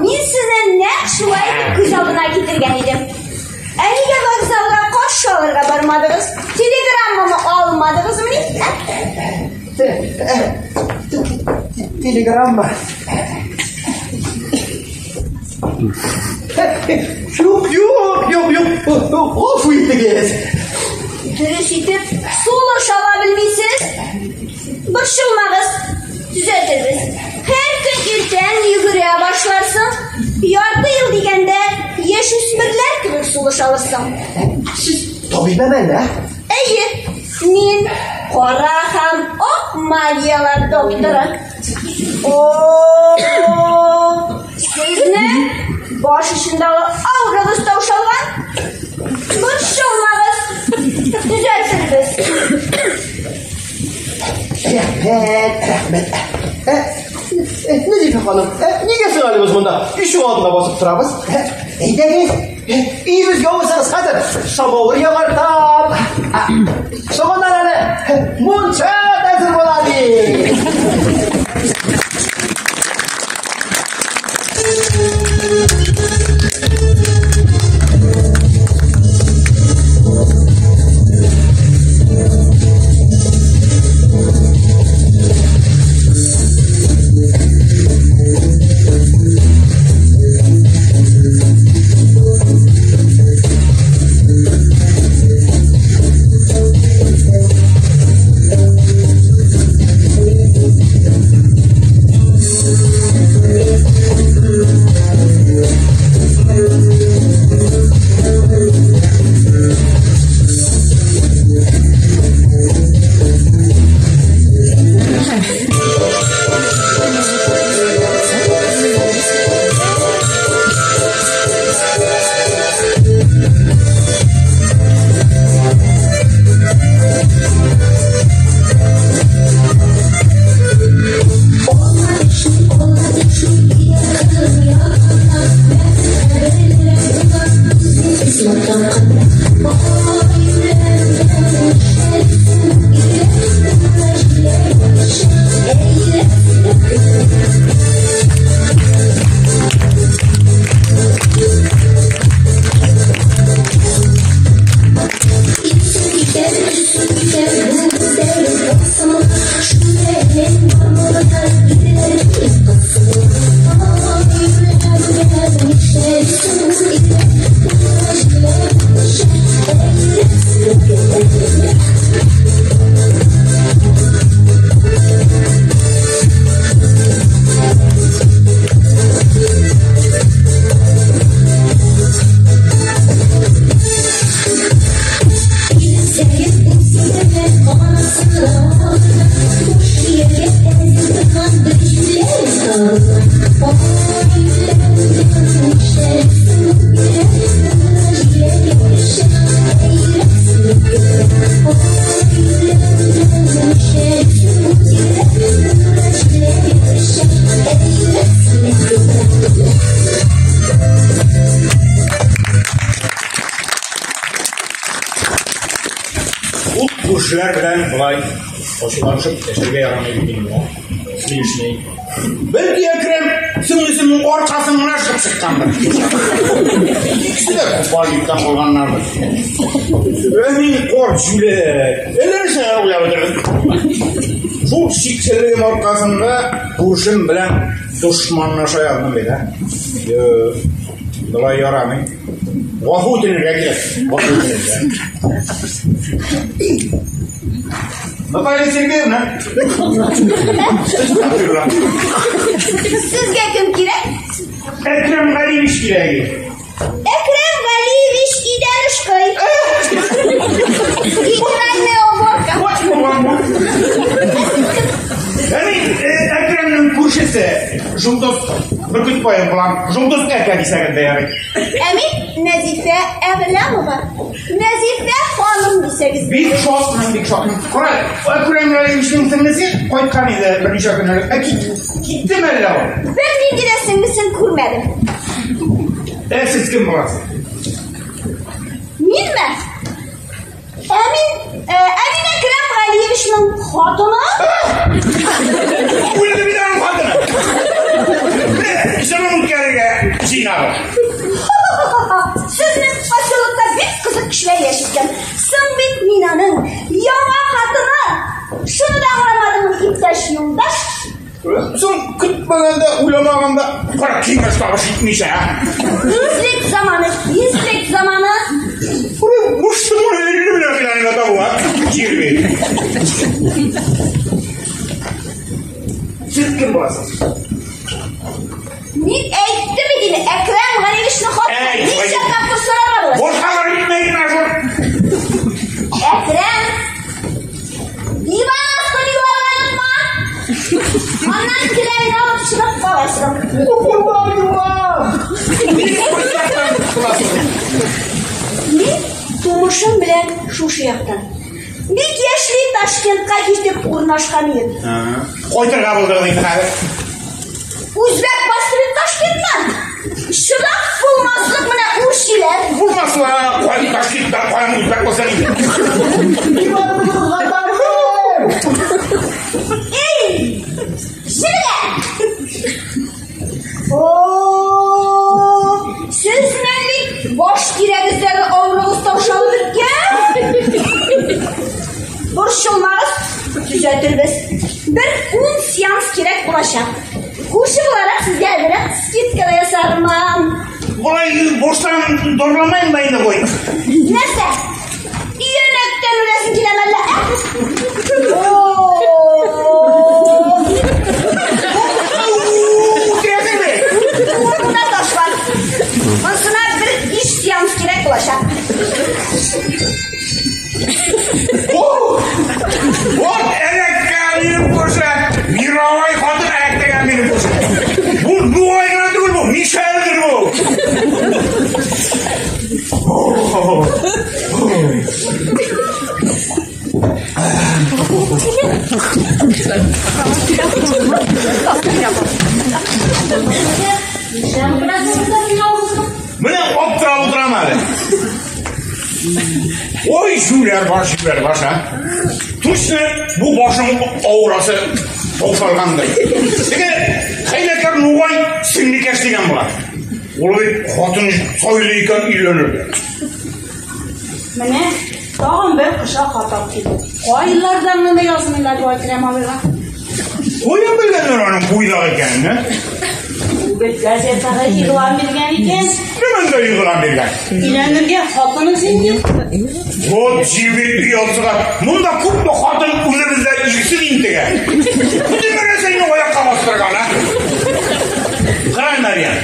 мин сезне нәкъ шулай итеп күз алдына китергән идем. Ә нигә вокзалга каршы алырга бармадыгыз? Телеграммамы алмадыгызмыни? Телеграмма. Юк, юк, юк, юк. Гафу итегез. Дөрес итеп сулыш ала белмисез. Борчылмагыз, төзәтербез. Һәр көн иртән йөгерә башларсың. Ярты ел дигәндә яшүсмерләр кебек сулыш алырсың. Сез табибәме әллә? Әйе, мин кара һәм ак магияләр докторы. О, сезнең баш очындагы аурагыз таушалган. Борчылмагыз, төзәтербез. Рәхмәт, рәхмәт. Нәзифә ханым, нигә соң әле без монда ишек алдында басып торабыз? Әйдәгез, өебезгә узыгыз хәзер. Самавыр яңартам. Соңыннан әле мунча да әзер була бит. Ул күршеләр белән болай ачуланышып яшәргә ярамый бит инде. Смешный. Бәлки Әкрәм сеңлесенең аркасын гына шып чыккандыр. Икесе дә купальниктан булганнардыр. Ә мин карт җүләр. Әллә нәрсә уйлап бетердем. Шул шиксезлегем аркасында күршем белән дошманлаша яздым бит, ә. Юк, болай ярамый. Гафу үтенергә кирәк. Гафу үтенергә. Наталья Сергеевна. Сезгә кем кирәк? Әкрәм Галиевич кирәк. Әкрәм Галиевич идән ышкый. Генеральная уборка. Вот булган бу. Әни, сеңлесе Жұлдыз Бөркетбаев булам. Жұлдыз әкә дисәгез дә ярый. Ә мин Нәзифә Әгъләмова. Нәзифә ханым дисәгез. Бик шатмын, бик шатмын. Кара, Әкрәм Галиевичның сеңлесе кайткан иде берничә көн элек. Ә киттеме әллә ул? Бернинди дә сеңлесен күрмәдем. Ә сез кем буласыз? Минме? Ә мин, ә мин Әкрәм Галиевичның хатыны. Үлде бит аның хатыны. Менә җылын үткәрергә җыенабыз. Сезнең поселокта бик кызык кешеләр яши икән. Соң бит мин аның яңа хатыны. Шуны да аңламадым, иптәш юлдаш. Соң көтмәгәндә, уйламаганда, кара киңәш табыш итмичә. Тизлек заманы, тизлек заманы. Мушты моны элле белән хыялына табу, а? Җирби. Сез кем буласыз? Мин әйттем бит инде, Әкрәм Галиевичның хатыны. Әй, Ничә тапкыр сорарга була? Башка барып итмәгез, шул. Әкрәм, диван астын юарга онытма. Аннан келәмне алып чыгып каласың. Мин тумышым белән шушы яктан. Бик яшьли Ташкентка китеп урнашкан идем. Кайтырга булдыгыз инде хәзер. Үзбәк бастырып Ташкенттан. Чыдап булмаслык менә үрчиләр. Булмасла, кай Ташкентта, каян үзбәк булса инде. Эй! Җегетләр! О, сезнең бит баш тирәгездәге авыруыгыз таушалып беткән. Борчылмагыз, төзәтербез. Бер 10 сеанс кирәк булачак. Күрше буларак сезгә әзрәк скидка да ясармын. Болай боштан дорламайм да инде кой. Нәрсә? Өянәктән үләсең киләме әллә? О! Үтерәсеңме? Урынына таш бар. Монысына бер 5 сеанс кирәк булачак. Вот эләккә минем күрше. Мировой хатын эләктергән минем күрше. Бу нугай гына түгел бу, Мишельдер бу. Менә аптырап утырам әле. Ой, җүләр баш, җүләр баш, а. Точно бу башның аурасы таушалгандай. Теге хәйләкәр нугай сеңлекәш дигән була. Ул бит хатын сайлый икән өйләнергә. Менә тагын бер кочак хат алып килде. Кайлардан гына язмыйлар бу Әкрәм абыйга. Каян белгәннәр аның буйдак икәнен, ә? Ул бит газетага игълан биргән икән. Кемендә игълан биргән? Өйләнергә хатыны зиңги. Вот җирбит оятсызга. Монда күпме хатын үзебездә ирсез интегә. Бөтен нәрсәне аякка бастырган, а? Кара, Мәрьям.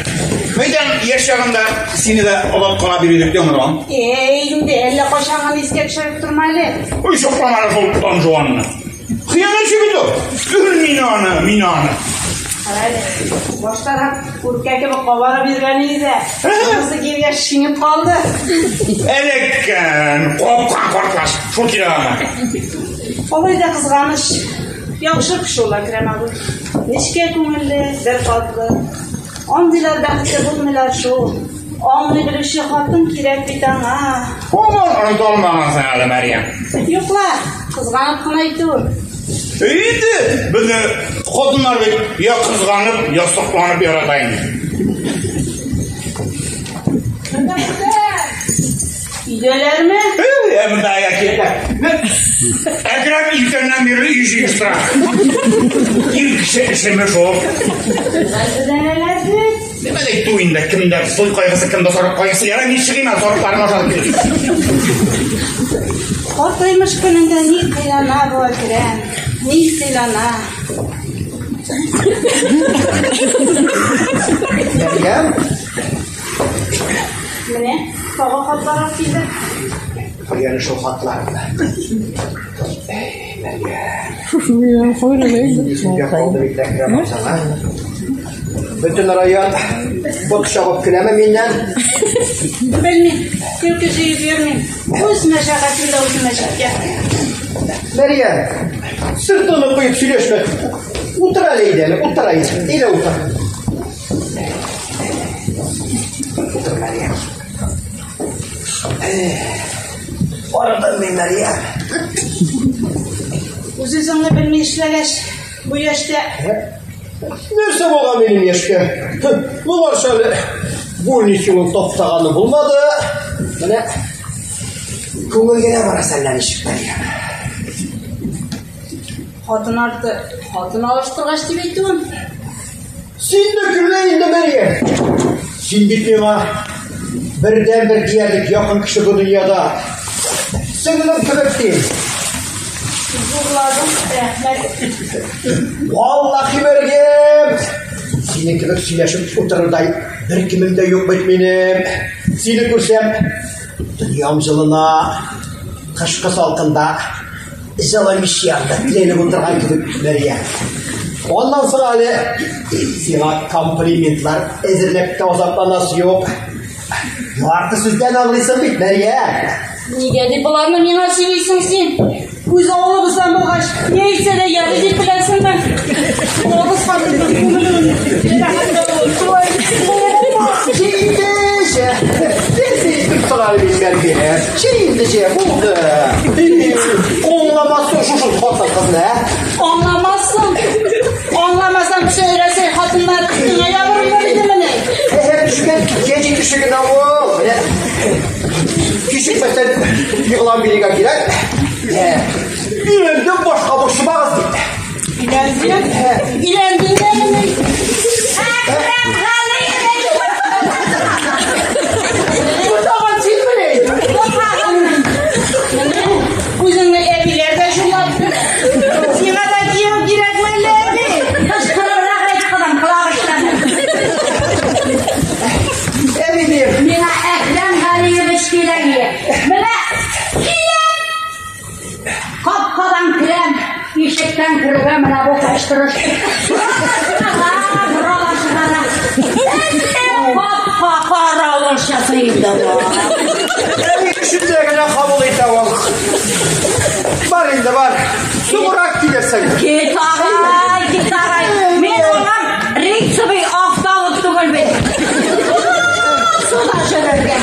Мәйдан яшь чагында сине дә алып кала бирдек дә монда. Эй, инде әллә кайчан гына искә төшереп торма әле. Ой, чокламара шул Дон Жуанны. Хыянәтче бит ул. Үл мин аны, мин аны. Кара әле, баштарак күркә кебек кабарып йөргән иде дә. Монысы килгәч шиңеп калды. Эләккән, капкан картлач. Шул килә аңа. Алай да кызганыч. Яхшы кеше ул Әкрәм абый. Нечкә күңелле, беркатлы. Андыйлар бәхетле булмыйлар шул. Аңлый белүче хатын кирәк бит аңа. Һаман оныта алмагансың әле, Мәрьям. Юк ла, кызганып кына әйтүем. Инде безне хатыннар бит я кызганып, я сокланып ярата инде. Өйдәләрме? Ә монда я килә. Әкрәм иртәннән бирле өй җыештыра. Ир кеше эшеме шул. Нәрсәдән сез? Нимә дип туйында кемдә туй кайгысы, кемдә сарык кайгысы. Ярай, мин чыгыйм әле, сарыкларым ашалып килер. Картаймыш көнендә ни кыйлана бу Әкрәм? Ни кыйлана? Мәрьям, Менә тагы хатлар алып килде. Каян шул хатларны? Әй, Мәрьям. Нинди сүзгә калды бит Әкрәм абзаң, а? Бөтен район бот чабып көләме миннән? Белмим, көлке җыеп йөрмим. Үз мәшәкатем дә үземә җиткән. Мәрьям, сыртыңны куеп сөйләшмә. Утыр әле әйдә әле, утыр әйдә. Әйдә утыр. Утыр, Мәрьям. Арыдым мин, Мәрьям. Үз-үзеңне белми эшләгәч, бу яшьтә Нәрсә булган минем яшькә? Моңарчы әле больница юлын таптаганы булмады. Менә күңел генә бара әллә ничек, Мәрьям. Хатын арты хатын алыштыргач дип әйтүем. Син дә көлә инде, Мәрьям. Син бит миңа бердән-бер диярлек якын кеше бу дөньяда. Сеңлем кебек син. Зурладың, рәхмәт. Валлахи, Мәрьям. Синең кебек сөйләшеп утырырдай бер кемем дә юк бит минем. Сине күрсәм, дөньям җылына. Кышкы салкында җылы мич янында теләнеп утырган кебек, Мәрьям. Аннан соң әле сиңа комплиментлар әзерләп тә азапланасы юк. Ярты сүздән аңлыйсың бит, Мәрьям. Нигә дип боларны миңа сөйлисең син? Үз авылыбыздан булгач, ни әйтсә дә ярый дип беләсеңме? Ялгыз хатынның күңелен җәрәхәтләү шулай. Җитеше! Нәрсә әйтеп тора мин, Мәрьям? Җитеше, булды. Аңламассың шушы хатын-кызны, ә? Аңламассың. Аңламасаң, сөйләсәң, хатыннар өстеңә ябырылыр идемени? Әһә, төшкән җитеше генә ул. Менә кичекмәстән игълан бирергә кирәк. Өйләндем, башка борчымагыз дип. Өйләндең? Өйләндең дәмени? Әкрәм Галиевич! Бу тагын синмени? Үзеңне әбиләр дә шулап. Сиңа да кияү кирәкме әллә, әби? Кычкырыбрак әйт, кызым, колак эшләсен. Әби дим. Миңа Әкрәм Галиевич кирәк иде. Менә киләм. Капкадан керәм, ишектән керүгә менә бу кычкырыш. Борала чыгара. Капка каравылчысы инде бу. Әби эшендә генә кабул итә ул. Бар инде, бар. Соңрак килерсең. Кит агай, кит агай. Мин аңа рейсовый автобус түгел бит. Суда йөрергә.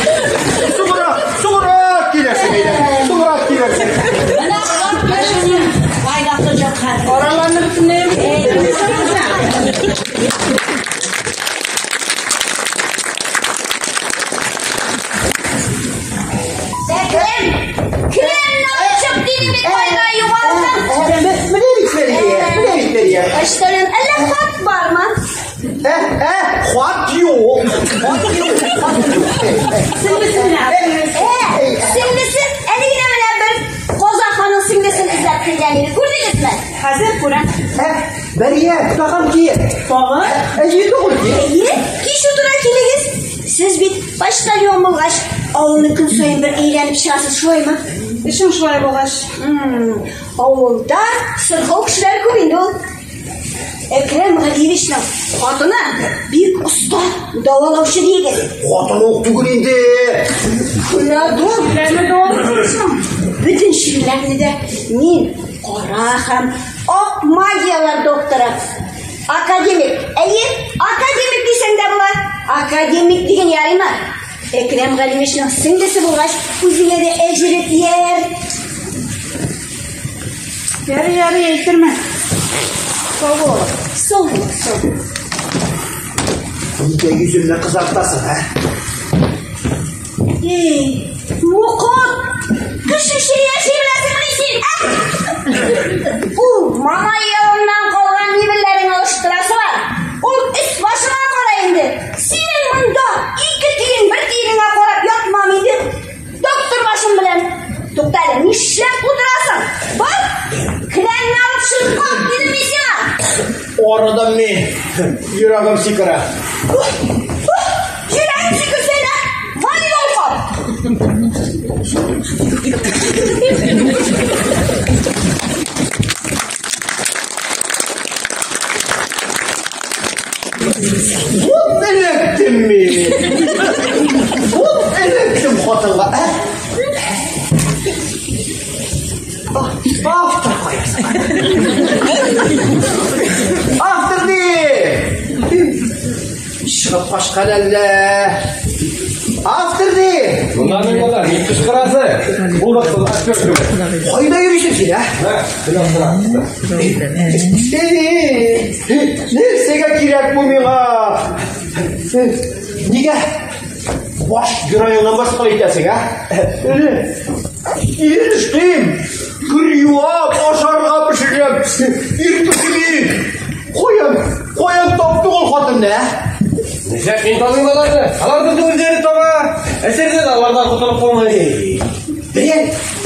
Соңрак, соңрак килерсең инде. Соңрак килерсең. Менә карт кешенең файдасы юк хәзер. Араларны бөтенләй Әкрәм, келәмне алып чык дидем бит, кайда югалдың? Менә бит Мәрьям, менә бит Мәрьям. Почтальон, әллә хат бармы? Хат юк. Хат юк, хат юк. Сеңлесе менә. Сеңлесе, әле генә менә бер казах аның сеңлесен эзләп килгән иде. Күрдегезме? Хәзер күрәм. Мәрьям, тагын кил. Тагын? Әйе, түгел ки. Әйе, кич утыра килегез. Сез бит почтальон булгач, авылны көн саен бер әйләнеп чыгасыз, шулаймы? Эшең шулай булгач. Авылда сырхау кешеләр күп инде ул. Әкрәм Галиевичның хатыны бик оста дәвалаучы диегез. Хатыны ук түгел инде. Көләдүр. Беләме дәвалаучысың? Бөтен чирләрне дә мин кара һәм ак магияләр докторы. Академик. Әйе, академик дисәң дә була. Академик диген ярыймы? Әкрәм Галиевичның сеңлесе булгач, үзеңә дә әҗере тияр. Ярый, ярый, әйтермен. Сау бул. Сау бул, сау бул. Нигә йөземне кызартасың, ә? Эй, мокыт! Кешечә яши беләсеңмени син, ә? Ул мамай ягыннан калган мебельләреңне алыштырасы бар. Ул өс башыңа кара инде. Синең монда ике тиен бер тиенеңә карап ятмам инде. Доктор башым белән. Тукта әле, нишләп утырасың? Бар, келәңне алып чыгып кап, дидем мин сиңа. Арыдым мин. Йөрәгем сикерә. Йөрәгең сикерсә дә, ванна кап. Вот эләктем мин. Вот эләктем хатынга, ә? Автор каясы? Автор ди! Чыгып качкан әллә? Автор ди! Монда мин монда, ник кычкырасы? Булдыксыз актер кебек. Кайда йөрисең син, ә? Мә, беләм тора. Нәрсәгә кирәк бу миңа? Нигә баш героеңнан башка итәсең, ә? Ирештем, кер юам, ашарга пешерәм, ир кеше мин. Каян, каян таптың ул хатынны, ә? Нишләп мин таныйм аларны? Алар безне үзләре таба. Әсәрдә дә алардан котылып булмый. Бәйән,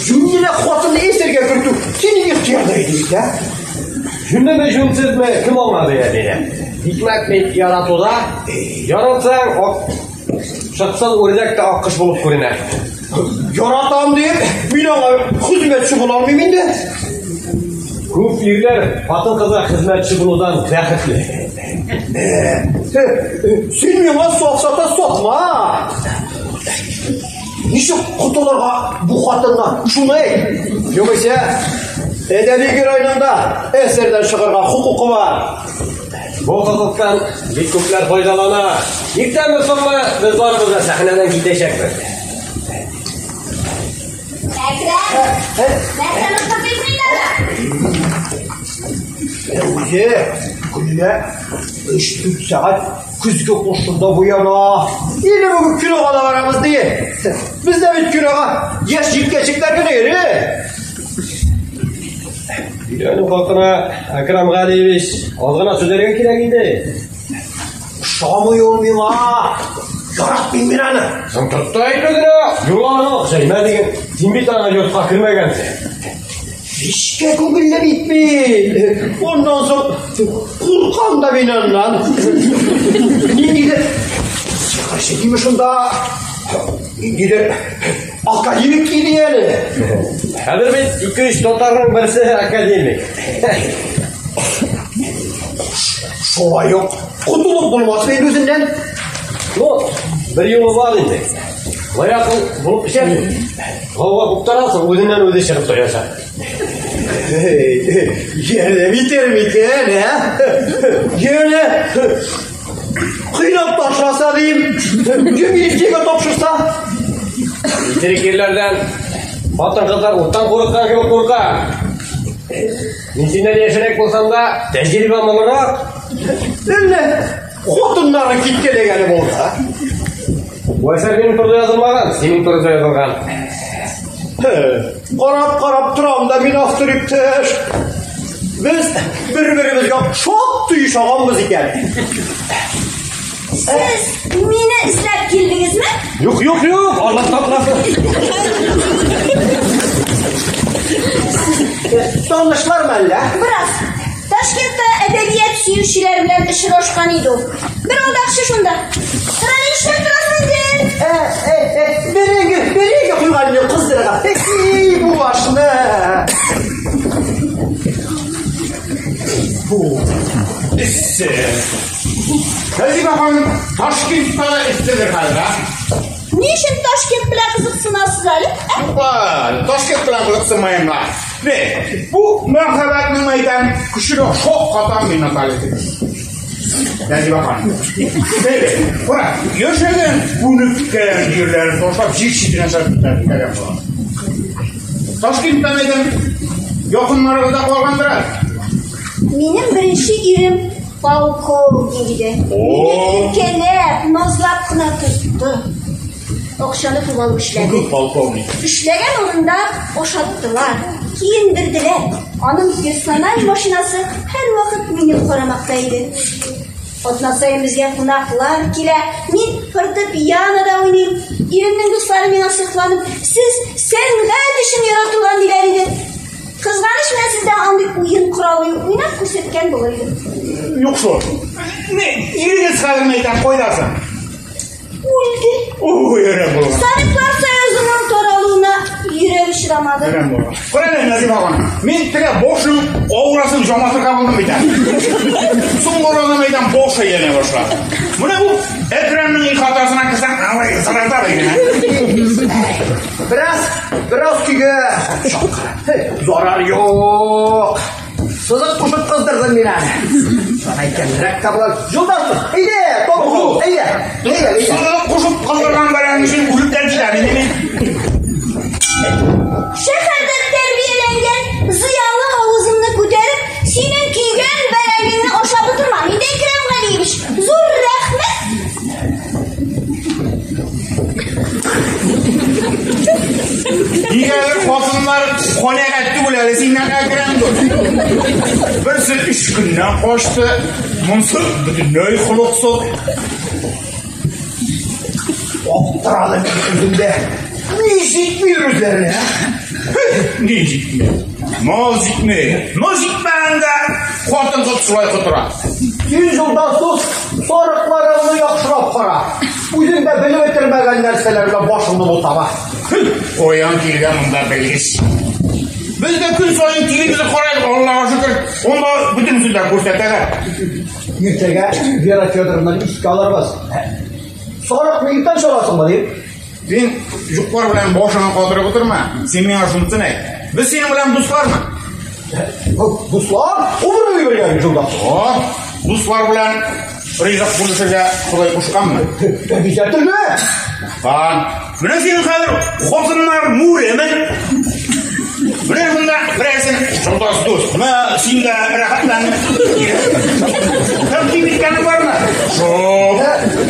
җүнле хатынны әсәргә кертү синең ихтыярда иде бит, ә? Җүнлеме, җүнсезме, кем аңлады я мине? Хикмәт бит яратуда. Яратсаң, ак шыксыз үрдәк тә аккош булып күренә. Яратам дип, мин аңа хезмәтче була алмыйм инде. Күп ирләр хатын-кызга хезмәтче булудан бәхетле. Син миңа сафсата сатма. Ничек котылырга бу хатыннан? Шуны әйт. Югыйсә, әдәби геройның да әсәрдән чыгарга хокукы бар. Бу хокуктан бик күпләр файдалана. Иртәме соңмы без барыбыз да сәхнәдән китәчәкбез. Әкрәм, нәрсәне тотыйсың инде? Үзе көненә 3-4 сәгать көзге кушында буяна. Инде бүген кинога да барабыз ди. Без дә бит кинога яшь җилкәчекләр генә йөри. Өйләнү хакына Әкрам Галиевич аз гына сөйләргә кирәк иде. Ошамый ул миңа. Яратмыйм мин аны. Соң тот та әйтү генә, юлларың җәймә диген. Син бит аңа йортка кермәгәнсең. Нечкә күңелле бит мин. Аннан соң куркам да мин аннан. Ниндидер сихерче дими шунда. Ниндидер академик иде әле. Хәзер бит ике-өч татарның берсе академик. Шулай ук котылып булмас инде үзеннән. Ну, бер юлы бар инде. Лаякыл булып эчәсең. Гауга куптарасың, үзеннән үзе чыгып торачак. Ярдәм итәр микән, ә? Янә кыйнап ташласа дим, милициягә тапшырса. Исерек ирләрдән хатын-кызлар уттан курыккан кебек курка. Мин синнән яшьрәк булсам да, тәҗрибәм олырак. Әллә хатыннары киткәләгәне булды. Бу әсәр минем турыда язылмаган, синең турыда язылган. Карап-карап торам да мин автор иптәш. Без бер-беребезгә шактый ошаганбыз икән. Сез мине эзләп килдегезме? Юк, юк, юк, Алла сакласын. Танышлармы әллә? Бераз. Ташкентта әдәбият сөючеләр белән очрашкан иде ул. Бер алдакчы шунда. Тора нишләп торасың инде? Бәрәңге, бәрәңге куйган идем кыздырырга. Эй, бу башны. Бу эссе. Нәзибә ханым, Ташкентта да эсседер хәзер, а? Ни өчен Ташкент белән кызыксынасыз әле? Юк, Ташкент белән кызыксынмыйм ла. Не, бу мәхәббәтнең әйтәм, көченә шок катам мин, Наталья Нәзибә ханым. Бәйле, кара, яшәгән, күнеккән җирләрен ташлап, җир читенә чыгып китәргә була. Ташкенттан әйтәм, якыннарыгыз да калгандыр әле. Минем беренче ирем полковник иде. Мине иркәләп, назлап кына тотты. Акчаны күп алып эшләде. Полковник. Эшләгән урында ашаттылар, киендерделәр. Аның персональ машинасы һәрвакыт минем карамакта иде. Атна саен безгә кунаклар килә. Мин фортепианода уйныйм. Иремнең дуслары миңа сокланып, сез сәнгать өчен яратылган диләр иде. Кызганыч, менә сездә андый уен коралы юк, уйнап күрсәткән булыр идем. Юк шул. Не, ирегез хәзер әйтәм, кайдасың? Үлде. Ой, әрәм булган. Советлар Союзының таралуына Йөрәге чыдамады. Кара әле, Нәзифә ханым, мин теге башның аурасын жаматырга булдым бит әле. Соңгы арада мәйдан баш әйләнә башлады. Менә бу Әкрәмнең ихатасына керсәң, алай сарата бит. Бераз, бераз көйгә. Зарар юк. Сызык кушып кыздырдым мин аны. Әйткәнрәк тә була. Юлдаш, әйдә, табу, әйдә. Әйдә, әйдә. Сызык кушып кыздырган бәрәңге өчен үлеп тә китәм инде мин. Шәһәрдә тәрбияләнгән зыялы авызымны күтәреп, синең көйгән бәрәңгеңне ашап утырмам. Инде Әкрәм Галиевич, зур рәхмәт. Нигәдер хатыннар канәгать түгел әле синнән, Әкрәм дус. Берсе өч көннән качты, монысы бөтенләй холыксыз. Аптырадым мин үземдә. Ни җитми үзләренә? Ни җитми? Мал җитми. Мал җитмәгәнгә хатын-кыз шулай котыра. Син юлдаш дус, сарыкларыңны яхшырак кара. Үзең дә белеп бетермәгән нәрсәләргә башыңны бутама. Каян килгән монда белгеч? Без дә көн саен телевизор карыйбыз, Аллага шөкер. Онда бөтенесен дә күрсәтәләр. Иртәгә Вера Федоровнаны искә алырбыз. Сарыкны иртән чаласыңмы дип. Син юклар белән башыңа катырып утырма. Син миңа шунысын әйт. Без синең белән дуслармы? Дуслар? Гомер буе бергә юлдаш. О, дуслар белән ризык бүлешергә Ходай кушканмы? Обязательно. Хан, менә синең хәзер хатыннар мүреме? Менә монда берәрсен юлдаш дус. Менә син дә рәхәтлән. Тәкъдим иткәнең бармы? Шул.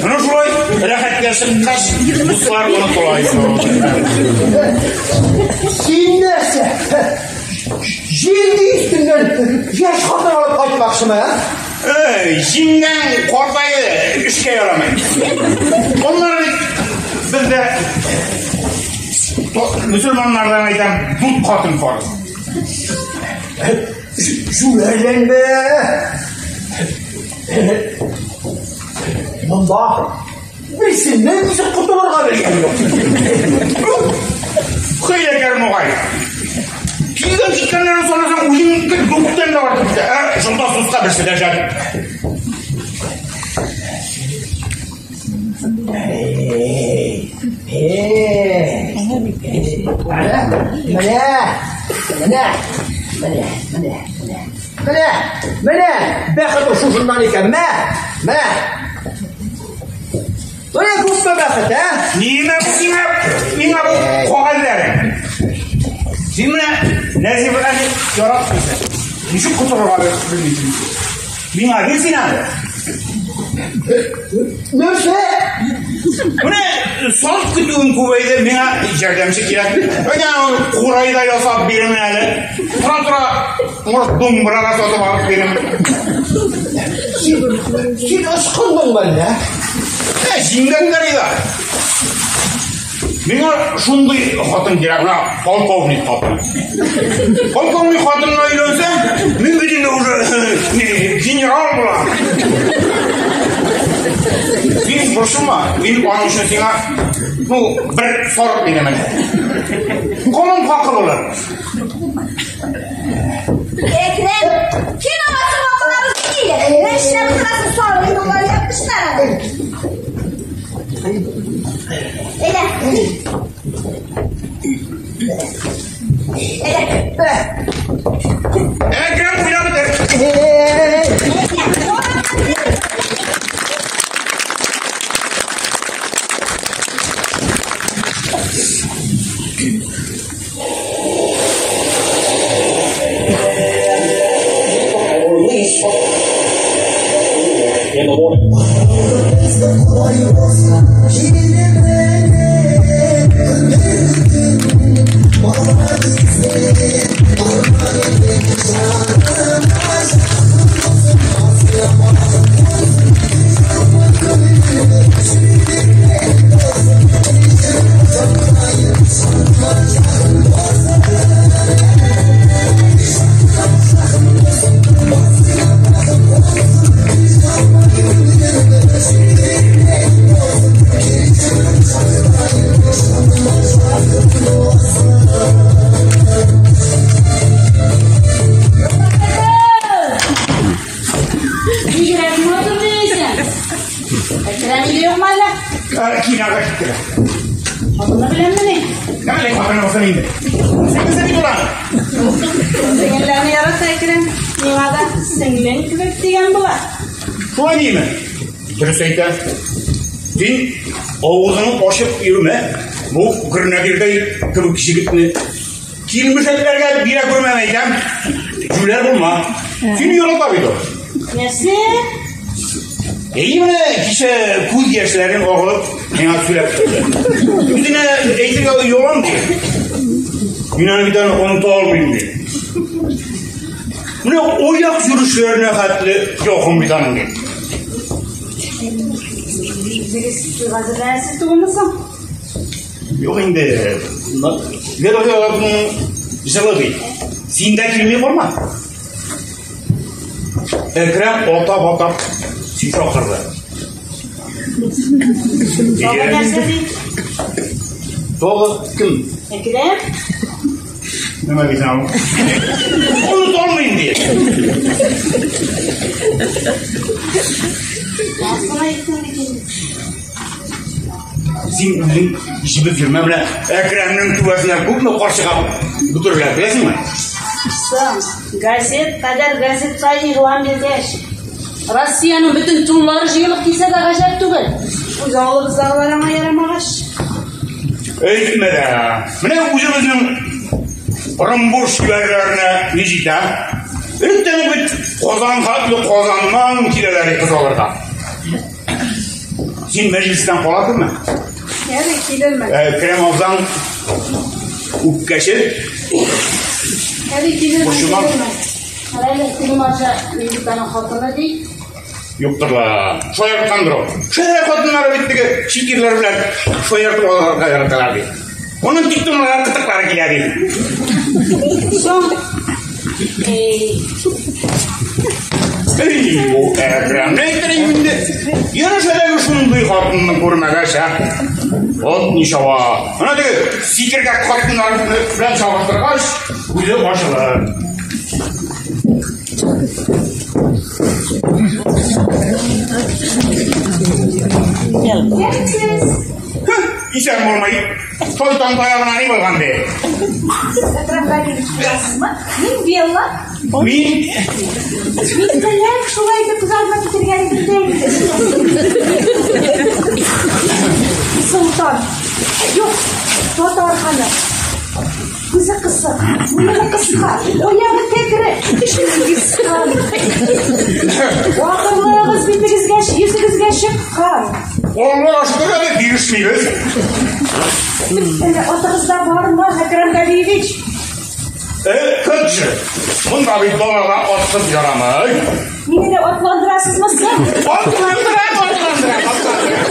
Менә шулай рәхәткә чыккач, дуслар онытыла инде. Син нәрсә? Җилди өстеннән яшь хатын алып кайтмакчымы, ә? Эй, җиңгәң картайды, эшкә ярамый. Аннары бит бездә мөселманнардан әйтәм, дүрт хатын фарыз. Җүләрләнмә! Монда берсеннән ничек котылырга белгән юк. Хәйләкәр нугай. Килгән киткәннәрен санасаң, үзең дүрттән дә артып китә. Ә, шунда суска берсе дә шәп. Менә, менә, менә, менә, менә, менә, менә, бәхет шушыннан икән, мә, мә. Менә күпме бәхет, ә? Нимә бу сиңа? Миңа бу кәгазьләрең. Син менә Нәзифәне яратмыйсың. Ничек котылырга белмисең. Миңа бир син аны. Нәрсә? Менә сарык көтүем күбәйде, миңа ярдәмче кирәк. Менә курай да ясап бирәм әле. Тора-тора, может, думбра да сатып алып бирәм. Син ычкындыңмы әллә? Ә, җиңгәннәр иде. Миңа шундый хатын кирәк, менә полковник хатын. Полковник хатынына өйләнсәм, мин бит инде уже генерал булам. Син борчылма, мин аның өчен сиңа, ну, бер сарык бирәмен. Канун хакы булыр. Әкрәм, кинога соңга калабыз инде. Нәрсә утырасың, сарык инде улар яптышлар. Әйдә. Әйдә. Әкрәм уйлап бетер. Әкрәм өйдә юкмы әллә? Кинога киттеләр. Хатыны беләнмени? Нәмәләй хатыны булсын инде. Сеңлесе бит ул аның. Сеңелләрне ярата Әкрәм. Миңа да сеңлең кебек дигән була. Шулай димме? Дөрес әйтә. Син авызыңны ачып йөрмә. Бу гөрнәдирдәй кебек җегетне килмешәкләргә бирә күрмә әйтәм. Җүләр булма. Сине ярата бит ул. Нәрсә? Әй менә кичә күз яшьләрен агылып миңа сөйләп торды. Үзенә әйтергә оялам ди. Мин аны бит аны оныта алмыйм ди. Менә аяк йөрешләренә хәтле якын бит аның ди. Үзегез туйга әзерләнәсез түгелме соң? Юк инде. Вера җылы бит. Син дә килми калма. Әкрәм атап-атап син чакырды. Тагы нәрсә ди? Тагы кем? Әкрәм? Нәмә дисең аны? Оныта алмыйм ди. Асын әйттең бит инде. Син үзең җебеп йөрмә менә Әкрәмнең түбәсенә күпме карчыга бөтерелә, беләсеңме? Соң, газет кадәр газетка игълан биргәч, Россиянең бөтен туллары җыелып килсә дә гаҗәп түгел. Үз авылыбыздагылар аңа ярамагач. Әйтмә дә. Менә үзебезнең Орынбур чибәрләренә ни җитә? Электән үк бит Казан хәтле Казаннан киләләр кыз алырга. Син мәҗлестән кала күрмә. Ярый, килермен. Әкрәм абзаң үпкәче. Ярый, килермен, Борчылма. килермен. Карале, теге марҗа Милитаның хатыны ди. Юктыр ла. Шаярткандыр ул. Шәһәр хатыннары бит теге чит ирләр белән шаяртып алырга яраталар бит. Оның тик тормага кытыклары килә бит. Соң, эй, Эй, бу Әкрәм, ни әйтер инде? Янәшәдәге шундый хатынны күрмәгәч, ә? Ат ничава. Ана теге сикергәк хатыннар белән чагыштыргач, күзе ачылыр. Исәнмесез? Исән булмый. Шайтан таягына ни булган ди? Әкрәм Галиевич, беләсезме? Мин Белла. Мин Мин теләп шулай итеп күз алдыма китергән идем дә инде. Солтан. Юк, татар ханы. Күзе кысык, муены кыска, аягы кәкре, Чингисхан. Акыллыгыз битегезгә, йөзегезгә чыккан. Аллага шөкер әле бирешмибез. Әле атыгызда бармы, Әкрәм Галиевич? Как же? Монда бит далага атсыз ярамый. Мине дә атландырасызмы соң? Атландырам, атландырам, атландырам.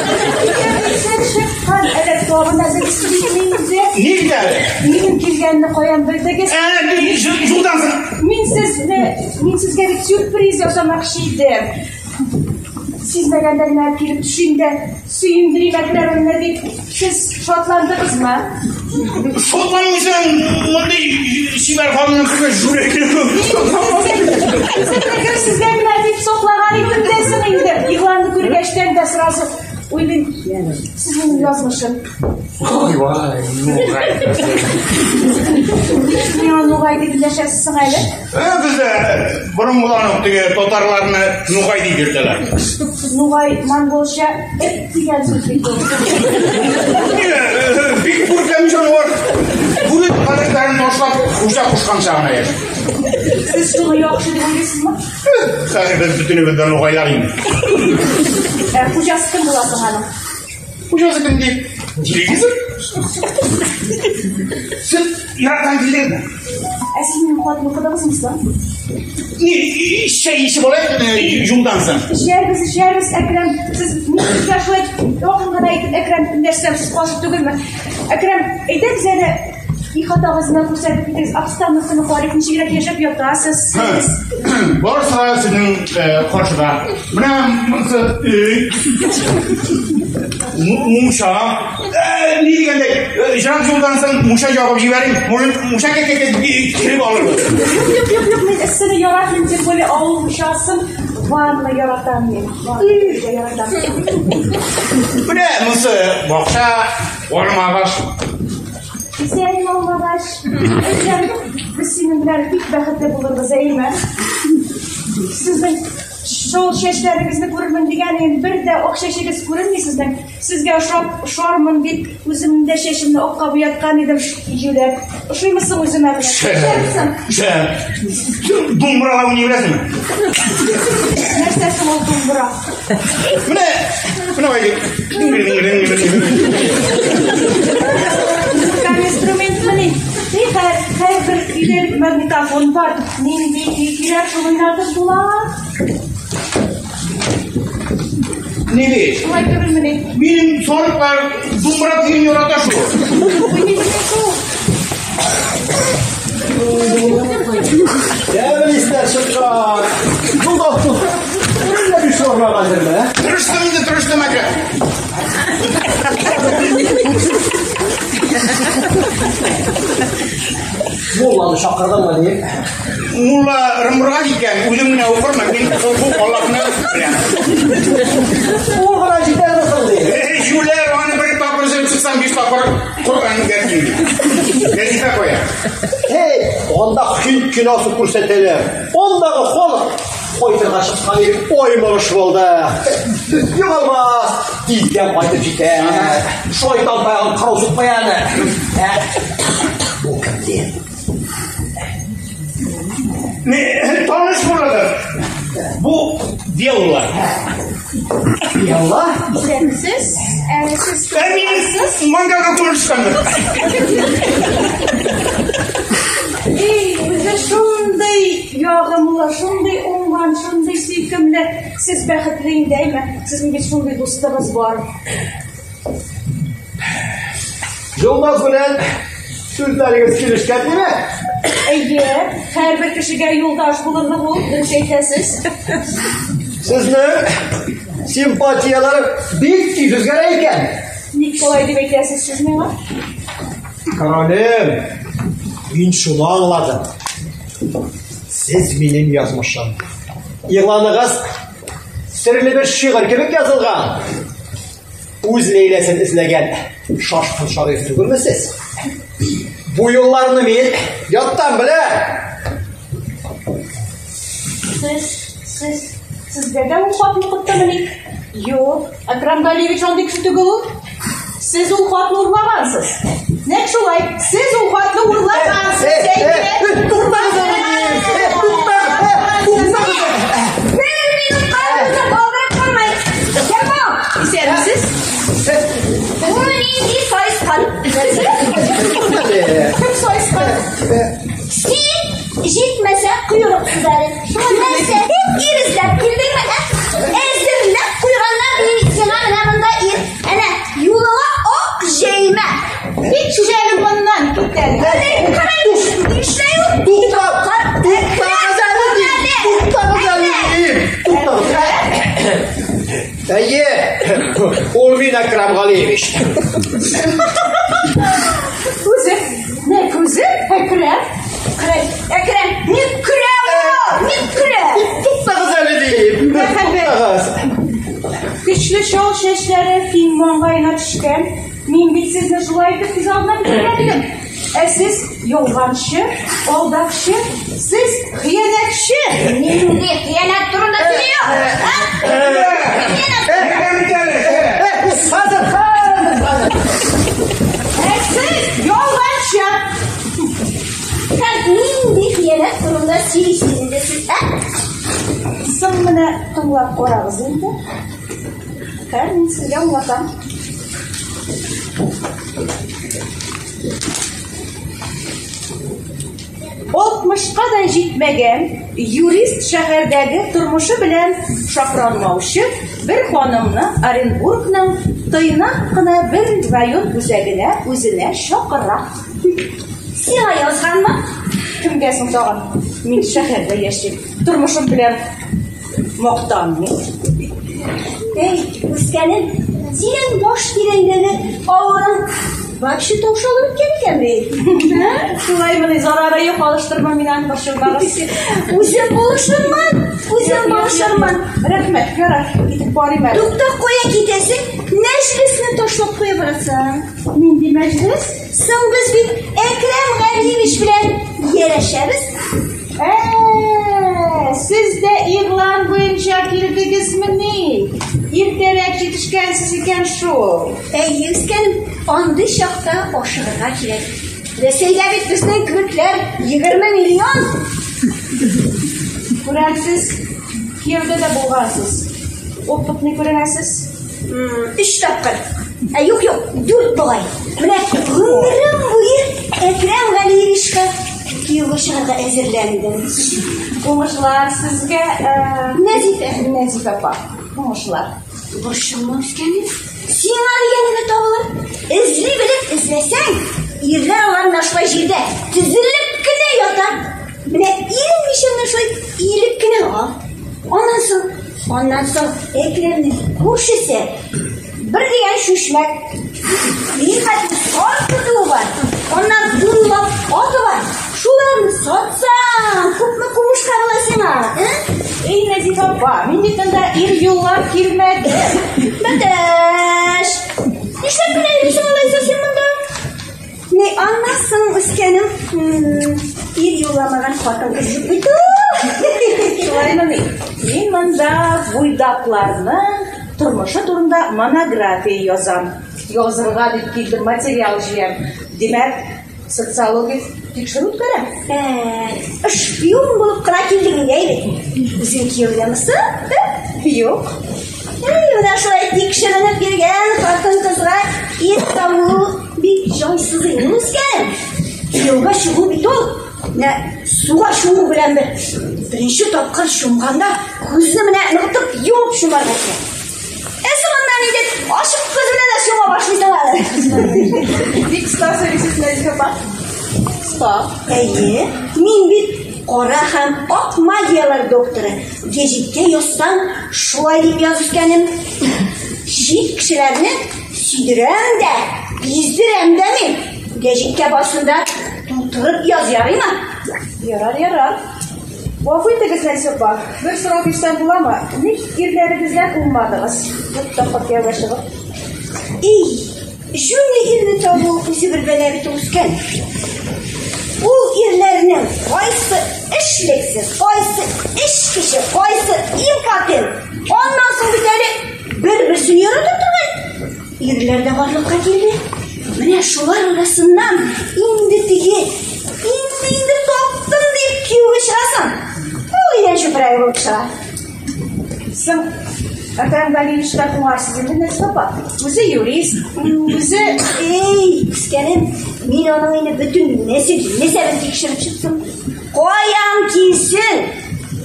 Чыккан, әле тагын әзер инде. Нигә әле? Минем килгәнне каян белдегез? Юлдан соң. Мин сезне, мин сезгә бит сюрприз ясамакчы идем. Сизмәгәндә генә килеп төшим дә, сөендерим Әкрәмемне дип. Сез шатландыгызмы? Шатланмыйсың, мондый чибәр ханымның кызы җүрәкле. Сезне сезгә генә дип саклаган идем дә соң инде. Игъланны күргәчтән дә сразу уйлыйм. Сез минем язмышым. Ой, вай, нугай. Миңа нугай дип дәшәсез соң әле? Бездә борынгыдан ук теге татарларны нугай дип йөртәләр. Нугай монголча эт дигән сүз бит ул. Бик күркәм җанвар. Бүрек гадәтләрен ташлап, хуҗа кушканча гына яши. Сез шуны яхшы дип уйлыйсызмы? Хәзер без бөтенебез дә нугайлар инде. Ә хуҗасы кем була соң аның? Хуҗасы кем дип? Телевизор? Сез ерактан килдегезме? Ә сез минем хатны укыдыгызмы соң? Ни, чәй эчеп алыйк, юлдан соң. Эчәрбез, эчәрбез, Әкрәм. Сез мин сезгә шулай якын гына әйтеп, Әкрәм эндәшсәм, сез каршы түгелме? Әкрәм, әйдәгез әле ихатагызны күрсәтеп китегез, обстановканы карыйк, ничегрәк яшәп ятасыз сез? Барысы да сезнең каршыда. Менә монысы өй. Мунча. Ни дигәндәй, җан юлдан соң мунча ягып җибәрим. Может, мунча кереп алырбыз. Юк, юк, юк, юк, мин эссене яратмыйм, тем более авыл мунчасын. Ванна яратам мин. Ванна яратам. Менә монысы бакча, алмагач. Исән алмагач. Әкрәм, без синең белән бик бәхетле булырбыз, әйеме? Сезнең шул чәчләрегезне күрермен дигән идем, бер дә ак чәчегез күренми сезнең. Сезгә ошап, ошармын дип, үземнең дә чәчемне акка буяткан идем, юләр. Ошыймы соң үземә менә? Шәп. Шәп. Думбрага уйный беләсеңме? Нәрсә соң ул думбра? Менә, менә бай. Музыкаль инструментмыни? Ни хәр, һәрбер өйдә бит магнитофон бар. Нинди көй кирәк, шул уйнатып була. Ни бит? Шулай түгелмени? Минем сарыклар думбра көен ярата шул. Уйный белә шул. Тәмле исләр чыккан. Юлда тут. Әллә бер шарлаган җирме, ә? Тырыштым инде, тырыштым, Әкрәм. Мулланы чакырдыңмы дип. Мулла Ырымбурга киткән, үзем генә укырмын, мин уку Аллаһны беләм. Ул гына җитәрме соң ди. Эй, җүләр, аны бер тапкыр җырып чыксам, биш тапкыр Коръәнгә тиң. Вәзифә куя. Һей, анда һинд киносы күрсәтәләр. Андагы халык кайтырга чыккан ир ой мырыш булды. Югалмас, тиздән кайтып җитә. Шайтан таягын кырау сукмый әле. Ә, Бу кем ди? Не, таныш булыгыз. Бу Белла. Белла? Исәнмесез? Әле сез Ә мин мангага күрешкәнмен. Эй, үзе шундый ягымлы, шундый уңган, шундый сөйкемле. Сез бәхетле инде, әйме? Сезнең бит шундый дустыгыз бар. Юлдаш белән сүзләрегез килешкән диме? Әйе, һәрбер кешегә юлдаш булырлык ул, дөрес әйтәсез. Сезнең симпатияләр бик тиз үзгәрә икән. Ник шулай дип әйтәсез сез миңа? Королем, мин шуны аңладым. Сез минем язмышым. Игъланыгыз серле бер шигырь кебек язылган. Үз Ләйләсен эзләгән шашкын шагыйрь түгелме сез? Бу юлларны мин яттан беләм. Сез, сез, сезгә дә ул хатны укыттымыни? Юк, Әкрам Галиевич андый кеше түгел ул. Сез ул хатны урлагансыз. Нәкъ шулай, сез ул хатны урлагансыз. Әйе. Туктагыз әле, туктагыз, туктагыз. Бер минутка да калдырып булмый. Джамал, Исәнмесез? бу нинди саескан? Кем саескан? Син җитмәсә койрыксыз әле. Нәрсә, ир эзләп килдеңме? ә? Әзерләп куйганнар мин сиңа менә монда ир. Әнә, юлыңа ак җәймә. Бик шәле моннан кит әле. Кара, нишләй ул? Туктап, туктагыз әле, туктагыз әле, туктагыз. Әйе, ул мин Әкрам Галиевич. Үзе, нәкъ үзе, Әкрәм. Әкрәм, Әкрәм, ник көлә ул? Ник көлә? Туктагыз әле дип. Туктагыз. Көчле чал чәчләре киң маңгаена төшкән. Мин бит сезне шулай итеп күз алдына китерә идем. Ә сез ялганчы, алдакчы, сез хыянәтче. Нинди хыянәт турында сөйли ул? А? Хыянәт. Хәзер, хәзер, хәзер. Ә сез ялганчы. Һәм нинди хыянәт турында сөйлисез инде сез, ә? Соң менә тыңлап карагыз инде. Хәзер мин сезгә аңлатам. Алтмышка да җитмәгән юрист шәһәрдәге тормышы белән шапранлаучы бер ханымны Оренбургның тыйнак кына бер район үзәгенә үзенә чакыра. Сиңа язганмы? Кемгә соң тагын? Мин шәһәрдә яшим. Тормышым белән мактанмыйм. Эй, үскәнем, синең баш тирәңдәге авырың Вообще таушалып беткән икән бит. Шулаймыни, зарары юк, алыштырма мин аны, борчылмагыз. Үзем булышырмын, үзем булышырмын. Рәхмәт, ярар, китеп барыйм әле. Тукта, кая китәсең? Мәҗлесне ташлап куя барасың. Нинди мәҗлес? Соң без бит Әкрәм Галиевич белән ярәшәбез. Ә, сез дә игълан буенча килдегезмени? Иртәрәк җитешкәнсез икән шул. Әйе, үскәнем, андый чакта ашыгырга кирәк. Рәсәйдә бит безнең кебекләр 20 миллион. Күрәмсез, кияүдә дә булгансыз. Опытный күренәсез. Өч тапкыр. Ә юк, юк, дүрт бугай. Менә гомерем буе Әкрәм Галиевичка кияүгә чыгарга әзерләндем. Уңышлар сезгә, Нәзифә. Нәзифә апа. Уңышлар. Борчылма, үскәнем. Сиңа дигәне дә табылыр. Эзли белеп эзләсәң, ирләр алар менә шулай җирдә тезелеп кенә ята. Менә иренмичә менә шулай иелеп кенә ал. Аннан соң, аннан соң Әкрәмнең күршесе бер дигән чүшмәк. Нихәтле сарык көтүе бар. Аннан унлап аты бар. Шуларны сатсаң, күпме кумышка була сиңа, ә? Эй, Нәзифә апа, мин бит монда ир юллап килмәдем. Бәтәш! Нишләп кенә йөрисең алайса син монда? Ни, аннан соң, үскәнем, ир юлламаган хатын-кыз юк бит ул. Шулаймыни? Мин монда буйдакларның тормышы турында монография язам. Язырга дип килдем, материал җыям. Димәк, социологик тикшерү үткәрәм. Ә, шпион булып кына килдең инде, әйбәт. Үзең кияүдәмесең? Юк. Әй, менә шулай тикшеренеп йөргән хатын-кызга ир табу бик җайсыз инде, үскәнем. Кияүгә чыгу бит ул, менә суга чуму белән бер. Беренче тапкыр чумганда күзне менә ныгытып йомып чумарга кирәк. Ә соңыннан инде ачык күз белән дә чума башлыйсың әле. Бик оста сөйлисез, Нәзифә апа. Оста. Әйе, мин бит кара һәм ак магияләр докторы. Гәҗиткә язсаң, шулай дип яз, үскәнем. Чит кешеләрне сөйдерәм дә, биздерәм дә мин. Гәҗиткә барсын да тутырып яз, ярыймы? Ярар, ярар. Гафу итегез, Нәзифә апа, бер сорау бирсәм буламы? Ник ирләрегездән уңмадыгыз? Дүрт тапкыр кияүгә чыгып. Эй, җүнле ирне табу үзе бер бәла бит ул, үскән. Ул ирләрнең кайсы эшлексез, кайсы эчкече, кайсы импотент. Аннан соң бит әле бер-берсен ярата торган ирләр дә барлыкка килде. Менә шулар арасыннан инде теге, инде инде таптым дип кияүгә чыгасың. Ул идән чүпрәге булып чыга. Соң, Әкрәм Галиевичта уңарсыз инде, Нәзифә апа. Үзе юрист, үзе... Эй, үскәнем, мин аның инде бөтен нәсел нәсәбен тикшереп чыктым. Каян килсен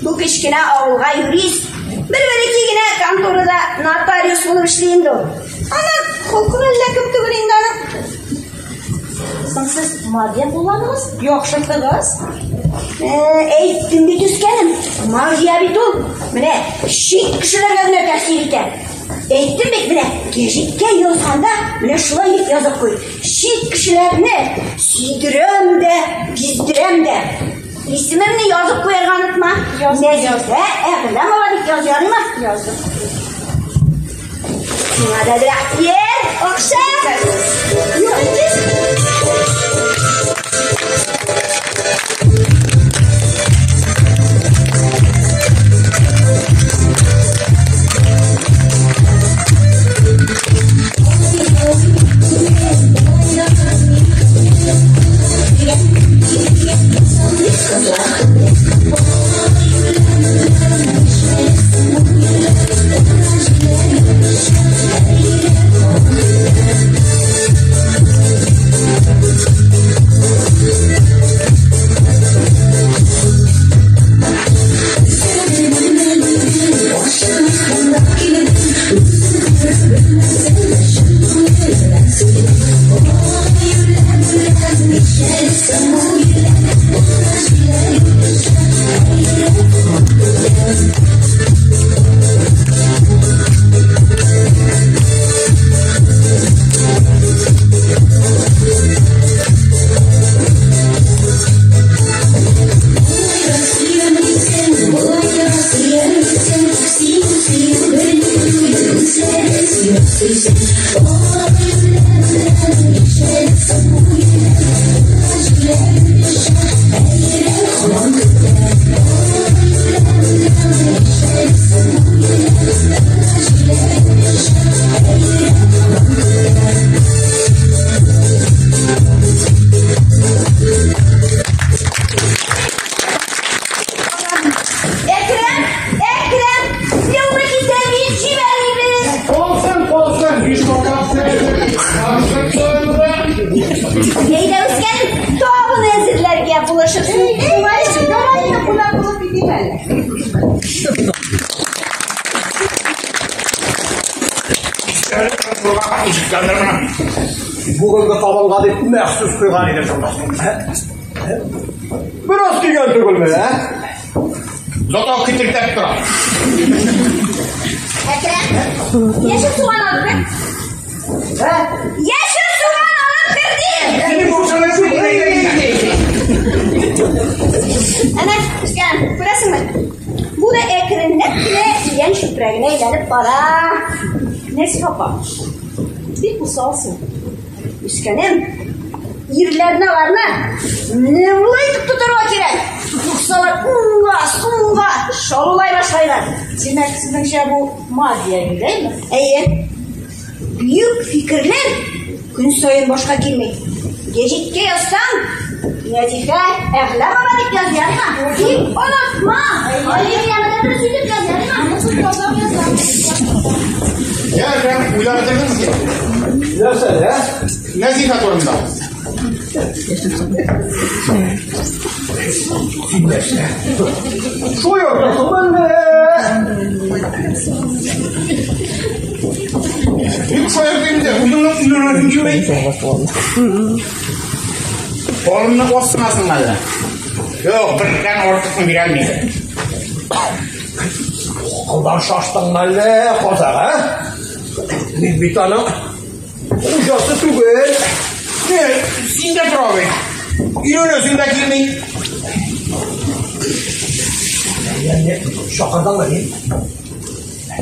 бу кечкенә авылга юрист? Бер-бер ике генә конторада нотариус булып эшли инде ул. Аннан холкы әллә кем түгел инде аның. Соң сез магия кулланыгыз, яхшыртыгыз. Әйттем бит, үскәнем, магия бит ул. Менә чит кешеләргә генә тәэсир итә. Әйттем бит, менә гәҗиткә язганда менә шулай дип язып куй. Чит кешеләрне сөйдерәм дә, биздерәм дә. Исемемне язып куярга онытма. Нәзифә Әгъләмова дип яз, ярыймы? Яздым. Сиңа да рәхмәт, акча. Юк инде. Әкрәм, Әкрәм, елны китәбез, җибәрмибез. Калсын, калсын, биш Әйдә, үскәнем, тагын әзерләргә булышырсың. Шулай, ярай инде кунак булып китим әле. Бүгенге табынга дип махсус куйган идем шунда. Бераз кигән түгелме, ә? Зато китертәп тора. Әкрәм, яшел суган алып кер. Яшел суган алып кер дим. Синең букчаңа Әнә, үскәнем, күрәсеңме? Бу да әкренләп кенә идән чүпрәгенә әйләнеп бара. Нәзифә апа, бик усалсың. Үскәнем, ирләрне аларны менә болай итеп тотарга кирәк. Юксалар уңга, сулга шаулай башлайлар. Димәк, сезнеңчә бу магия инде, әйме? Әйе. Бөек фикерләр көн саен башка килми. Гәҗиткә язсаң, Нәзифә Әгъләмова дип яз, ярыймы? Тик онытма! Фамилияне дә дөрес итеп яз, ярыймы? Анысын язам, язам. Я, Әкрәм, уйлап бетердеңме? Нәрсә, ә? Нәзифә турында. Шул торсың әллә? Бик шаяртып инде, үзеңнең өйләнәсең килми. Кулымны астынасың әле. Юк, бердән артыкны бирә алмыйм. Акылдан шаштың әллә, казак, ә? Мин бит аның хуҗасы түгел. Не, син дә тора бит. Өйләнәсең дә килми. Әйдә, чакырдыңмы мин?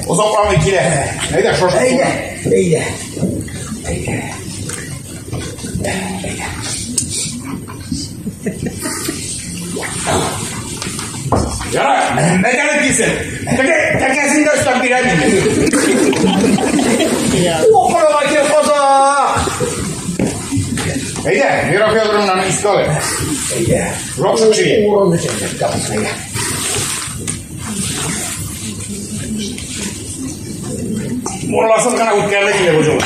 Озакламый килә. Әйдә, шашы. Әйдә, әйдә. Ярар, мәтәлеп килсен. Теге тәкәсен дә өстәп бирәм инде. Акылыңа кил, казак! Әйдә, Вера Федоровнаны искә алыйк. Әйдә. Яхшы кеше. Урынны җәннәттә булсын, әйдә. Мулласын гына үткәрде инде бу юлы.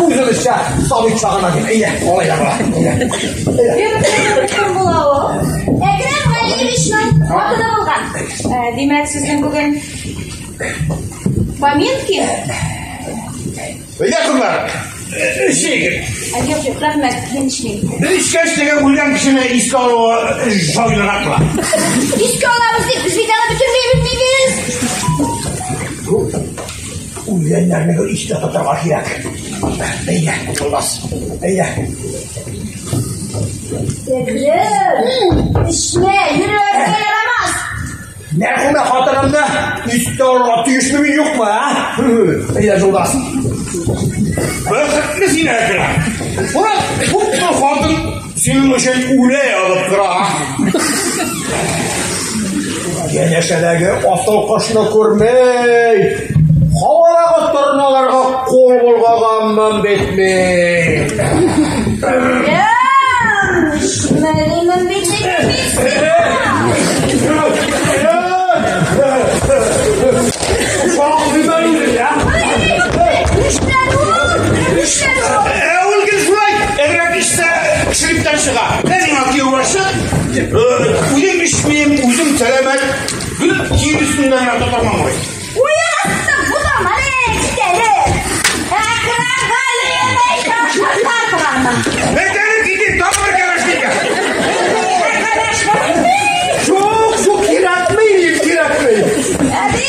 Үзебезчә сабый чагына дип. Әйдә, алай да була. Әйдә. Вера Федоровна кем була ул? Әкрәм Галиевичның хатыны булган. Димәк, сезнең бүген поминки? Әйдә, кызлар. Эчик. Юк, юк, рәхмәт, мин эчмим. Эчкәч теге үлгән кешене искә алуы җайлырак була. Искә алабыз дип, без бит аны бөтенләй белмибез. Үлгәннәрне гел истә тотарга кирәк. Әйдә, Юлдаш. Әйдә. Әкрәм, эчмә, йөрәгеңә ярамас. Мәрхүмә хатынымны истә алырга тиешме мин юкмы, ә? Әйдә, Юлдаш. Бәхетле син, Әкрәм. Менә күпме хатын синең өчен үлә язып тора. Янәшәдәге асыл кошны күрмей. Һавадагы торналарга кул болгаганмын бит мин. Әкрәм, эчмә димен бит мин сиңа. Шак димән үзең, ә? Нишләде ул? Нишләде ул? Ә ул гел шулай, әзрәк эчсә, кешелектән чыга. Менә сиңа кияүгә чык, үзем эчмим, үзем сәламәт. Гел кием өстендә генә тотармын бой. Уегызны бутам әле, кит әле. Әкрәм Галиевич ашарга торамын. Мәтәлеп китеп, тагы бер кәләш китә. Юк, юк, кирәкми, кирәкми. Әби,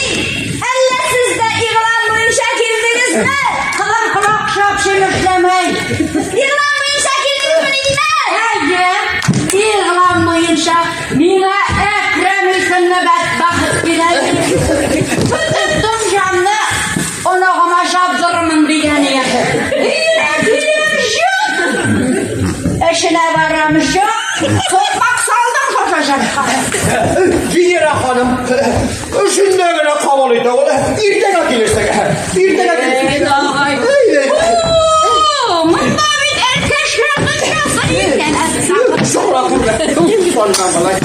әллә сез дә игълан буенча килдегезме? Кылым колак шапшын эшләмәй. Игълан буенча килдегезме, димә? Әйе, игълан буенча миңа Әкрәм исемле бәдбәхет килә. Бөтен җанны оныгыма чабдырып аннан, малай.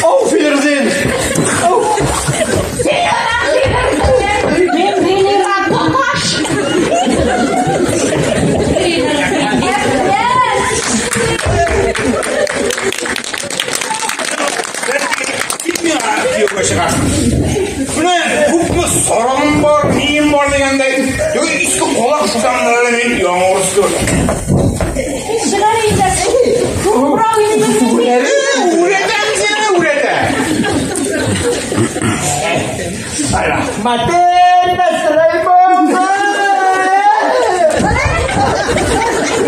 Auf Wiedersehen! Auf! Мин Венера туташ! Кияүгә чыгасың. Менә күпме сарыгым бар, нием бар дигәндәй, теге иске колак шутамны әле мин яңа урыс күрдем. Чыгар инде. Күбрәк инде. Үрәтәм сине, үрәтә. Рәхмәтен әсрәйбез!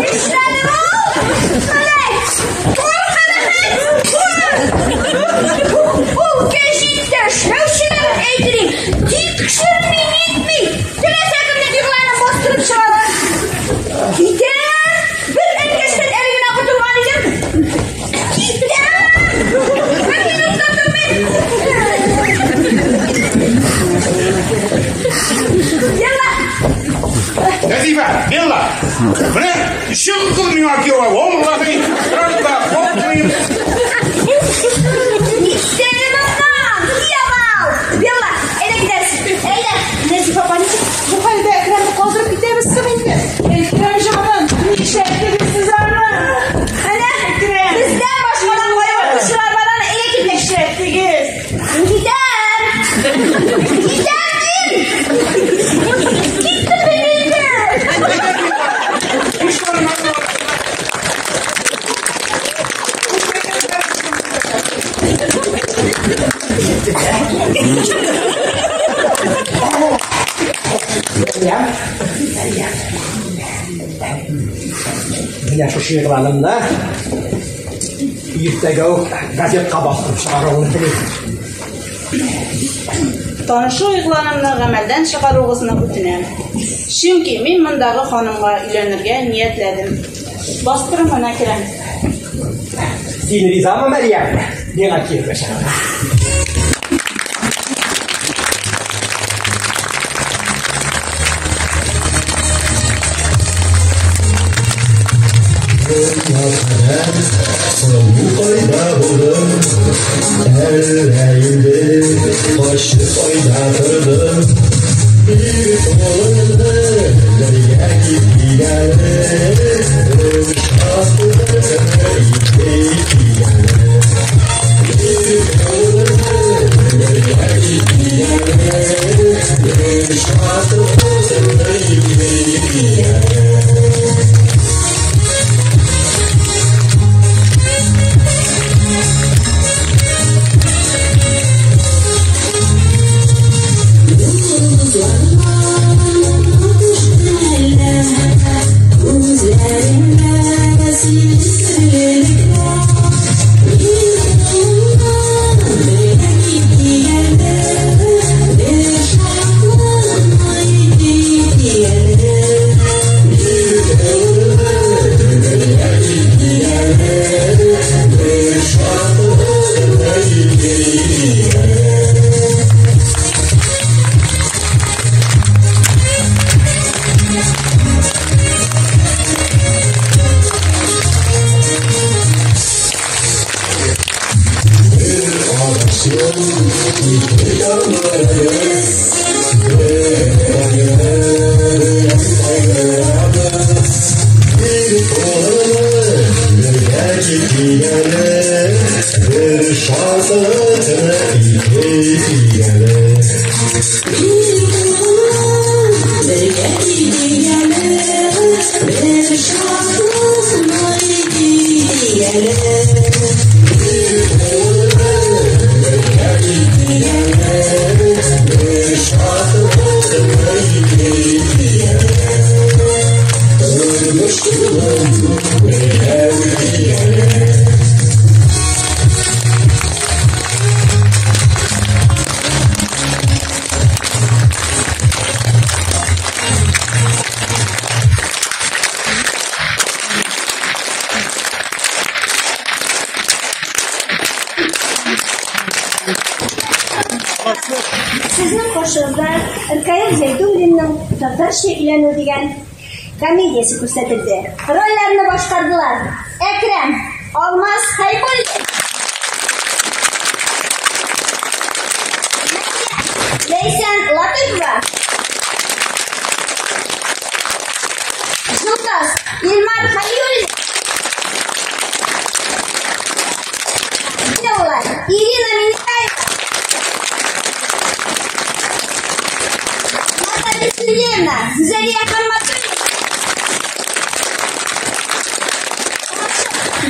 Нишләде ул? Менә, Ул гәҗиттә эшләүчеләр әйтерим, тикшерми нитми, теләсә кемнең игъланын бастырып чыгара. Китәм! Бер әнкәштән әле генә котылган идем. Китәм! Бер минут та тормыйм. Яла! Нәзифә, Белла, менә чыгыгыз миңа кияүгә, валлаһи, транта, копмыйм. Нишләдем аннан? Дьявол! Белла, әйдә китәбез. Әйдә! Нәзифә апа, ничек бу хәлдә Әкрәмне калдырып китәбез соң инде? Әкрәм җаным, нишләттегез сез аны? Әнә, Әкрәм. бездән башкадан кайгыртучылар бар аны, әйдә киттек. Нишләттегез? Мин китәм! Китәм дим! Киттем мин инде! Мәрьям, Мәрьям. Менә шушы игъланымны иртәгә үк газетка бастырып чыгаруыңны телим. Танышу игъланымны гамәлдән чыгаруыгызны үтенәм. Чөнки мин мондагы ханымга өйләнергә ниятләдем. Бастырып Әкрәм. Син ризамы, Мәрьям? Миңа кияүгә чыгарга. Сылу кайда булдың? Әллә инде качып кайда тордың? Бир кулыңны бергә китик әле, бер шатлыкны итик әле. Бир кулыңны бергә китик әле, бер шатлыкны итик әле. Сезнең каршыгызда Ркаил Зәйдуллинның Татарча өйләнү дигән комедиясе күрсәтелде. Рольләрне башкардылар. Әкрәм, Алмаз Хәйбуллин. Ләйсән Латыпова. Җылтас Илмар Хәлиуллин. Белла Ирина Миникаева. Наталья Сергеевна, Гүзәлия Хамматуллина.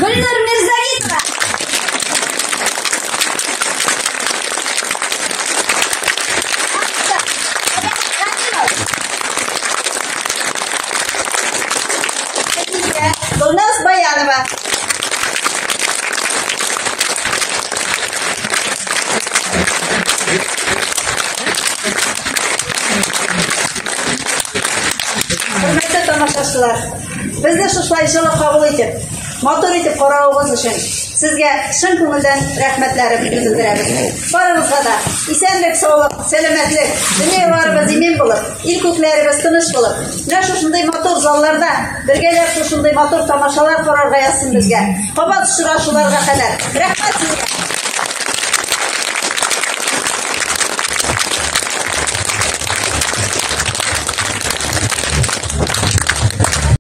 Гөлнур Мирзаритова. Гөлназ Баянова. Хөрмәтле тамашачылар, безне шушылай җылы кабул итеп, матур итеп каравыгыз өчен сезгә чын күңелдән рәхмәтләребезне белдерәбез. Барыгызга да исәнлек, саулык, сәламәтлек, дөньяларыбыз имин булып, ил күкләребез тыныч булып, менә шушындый матур залларда бергәләп шушындый матур тамашалар карарга язсын безгә. Кабат очрашуларга кадәр. Рәхмәт сезгә.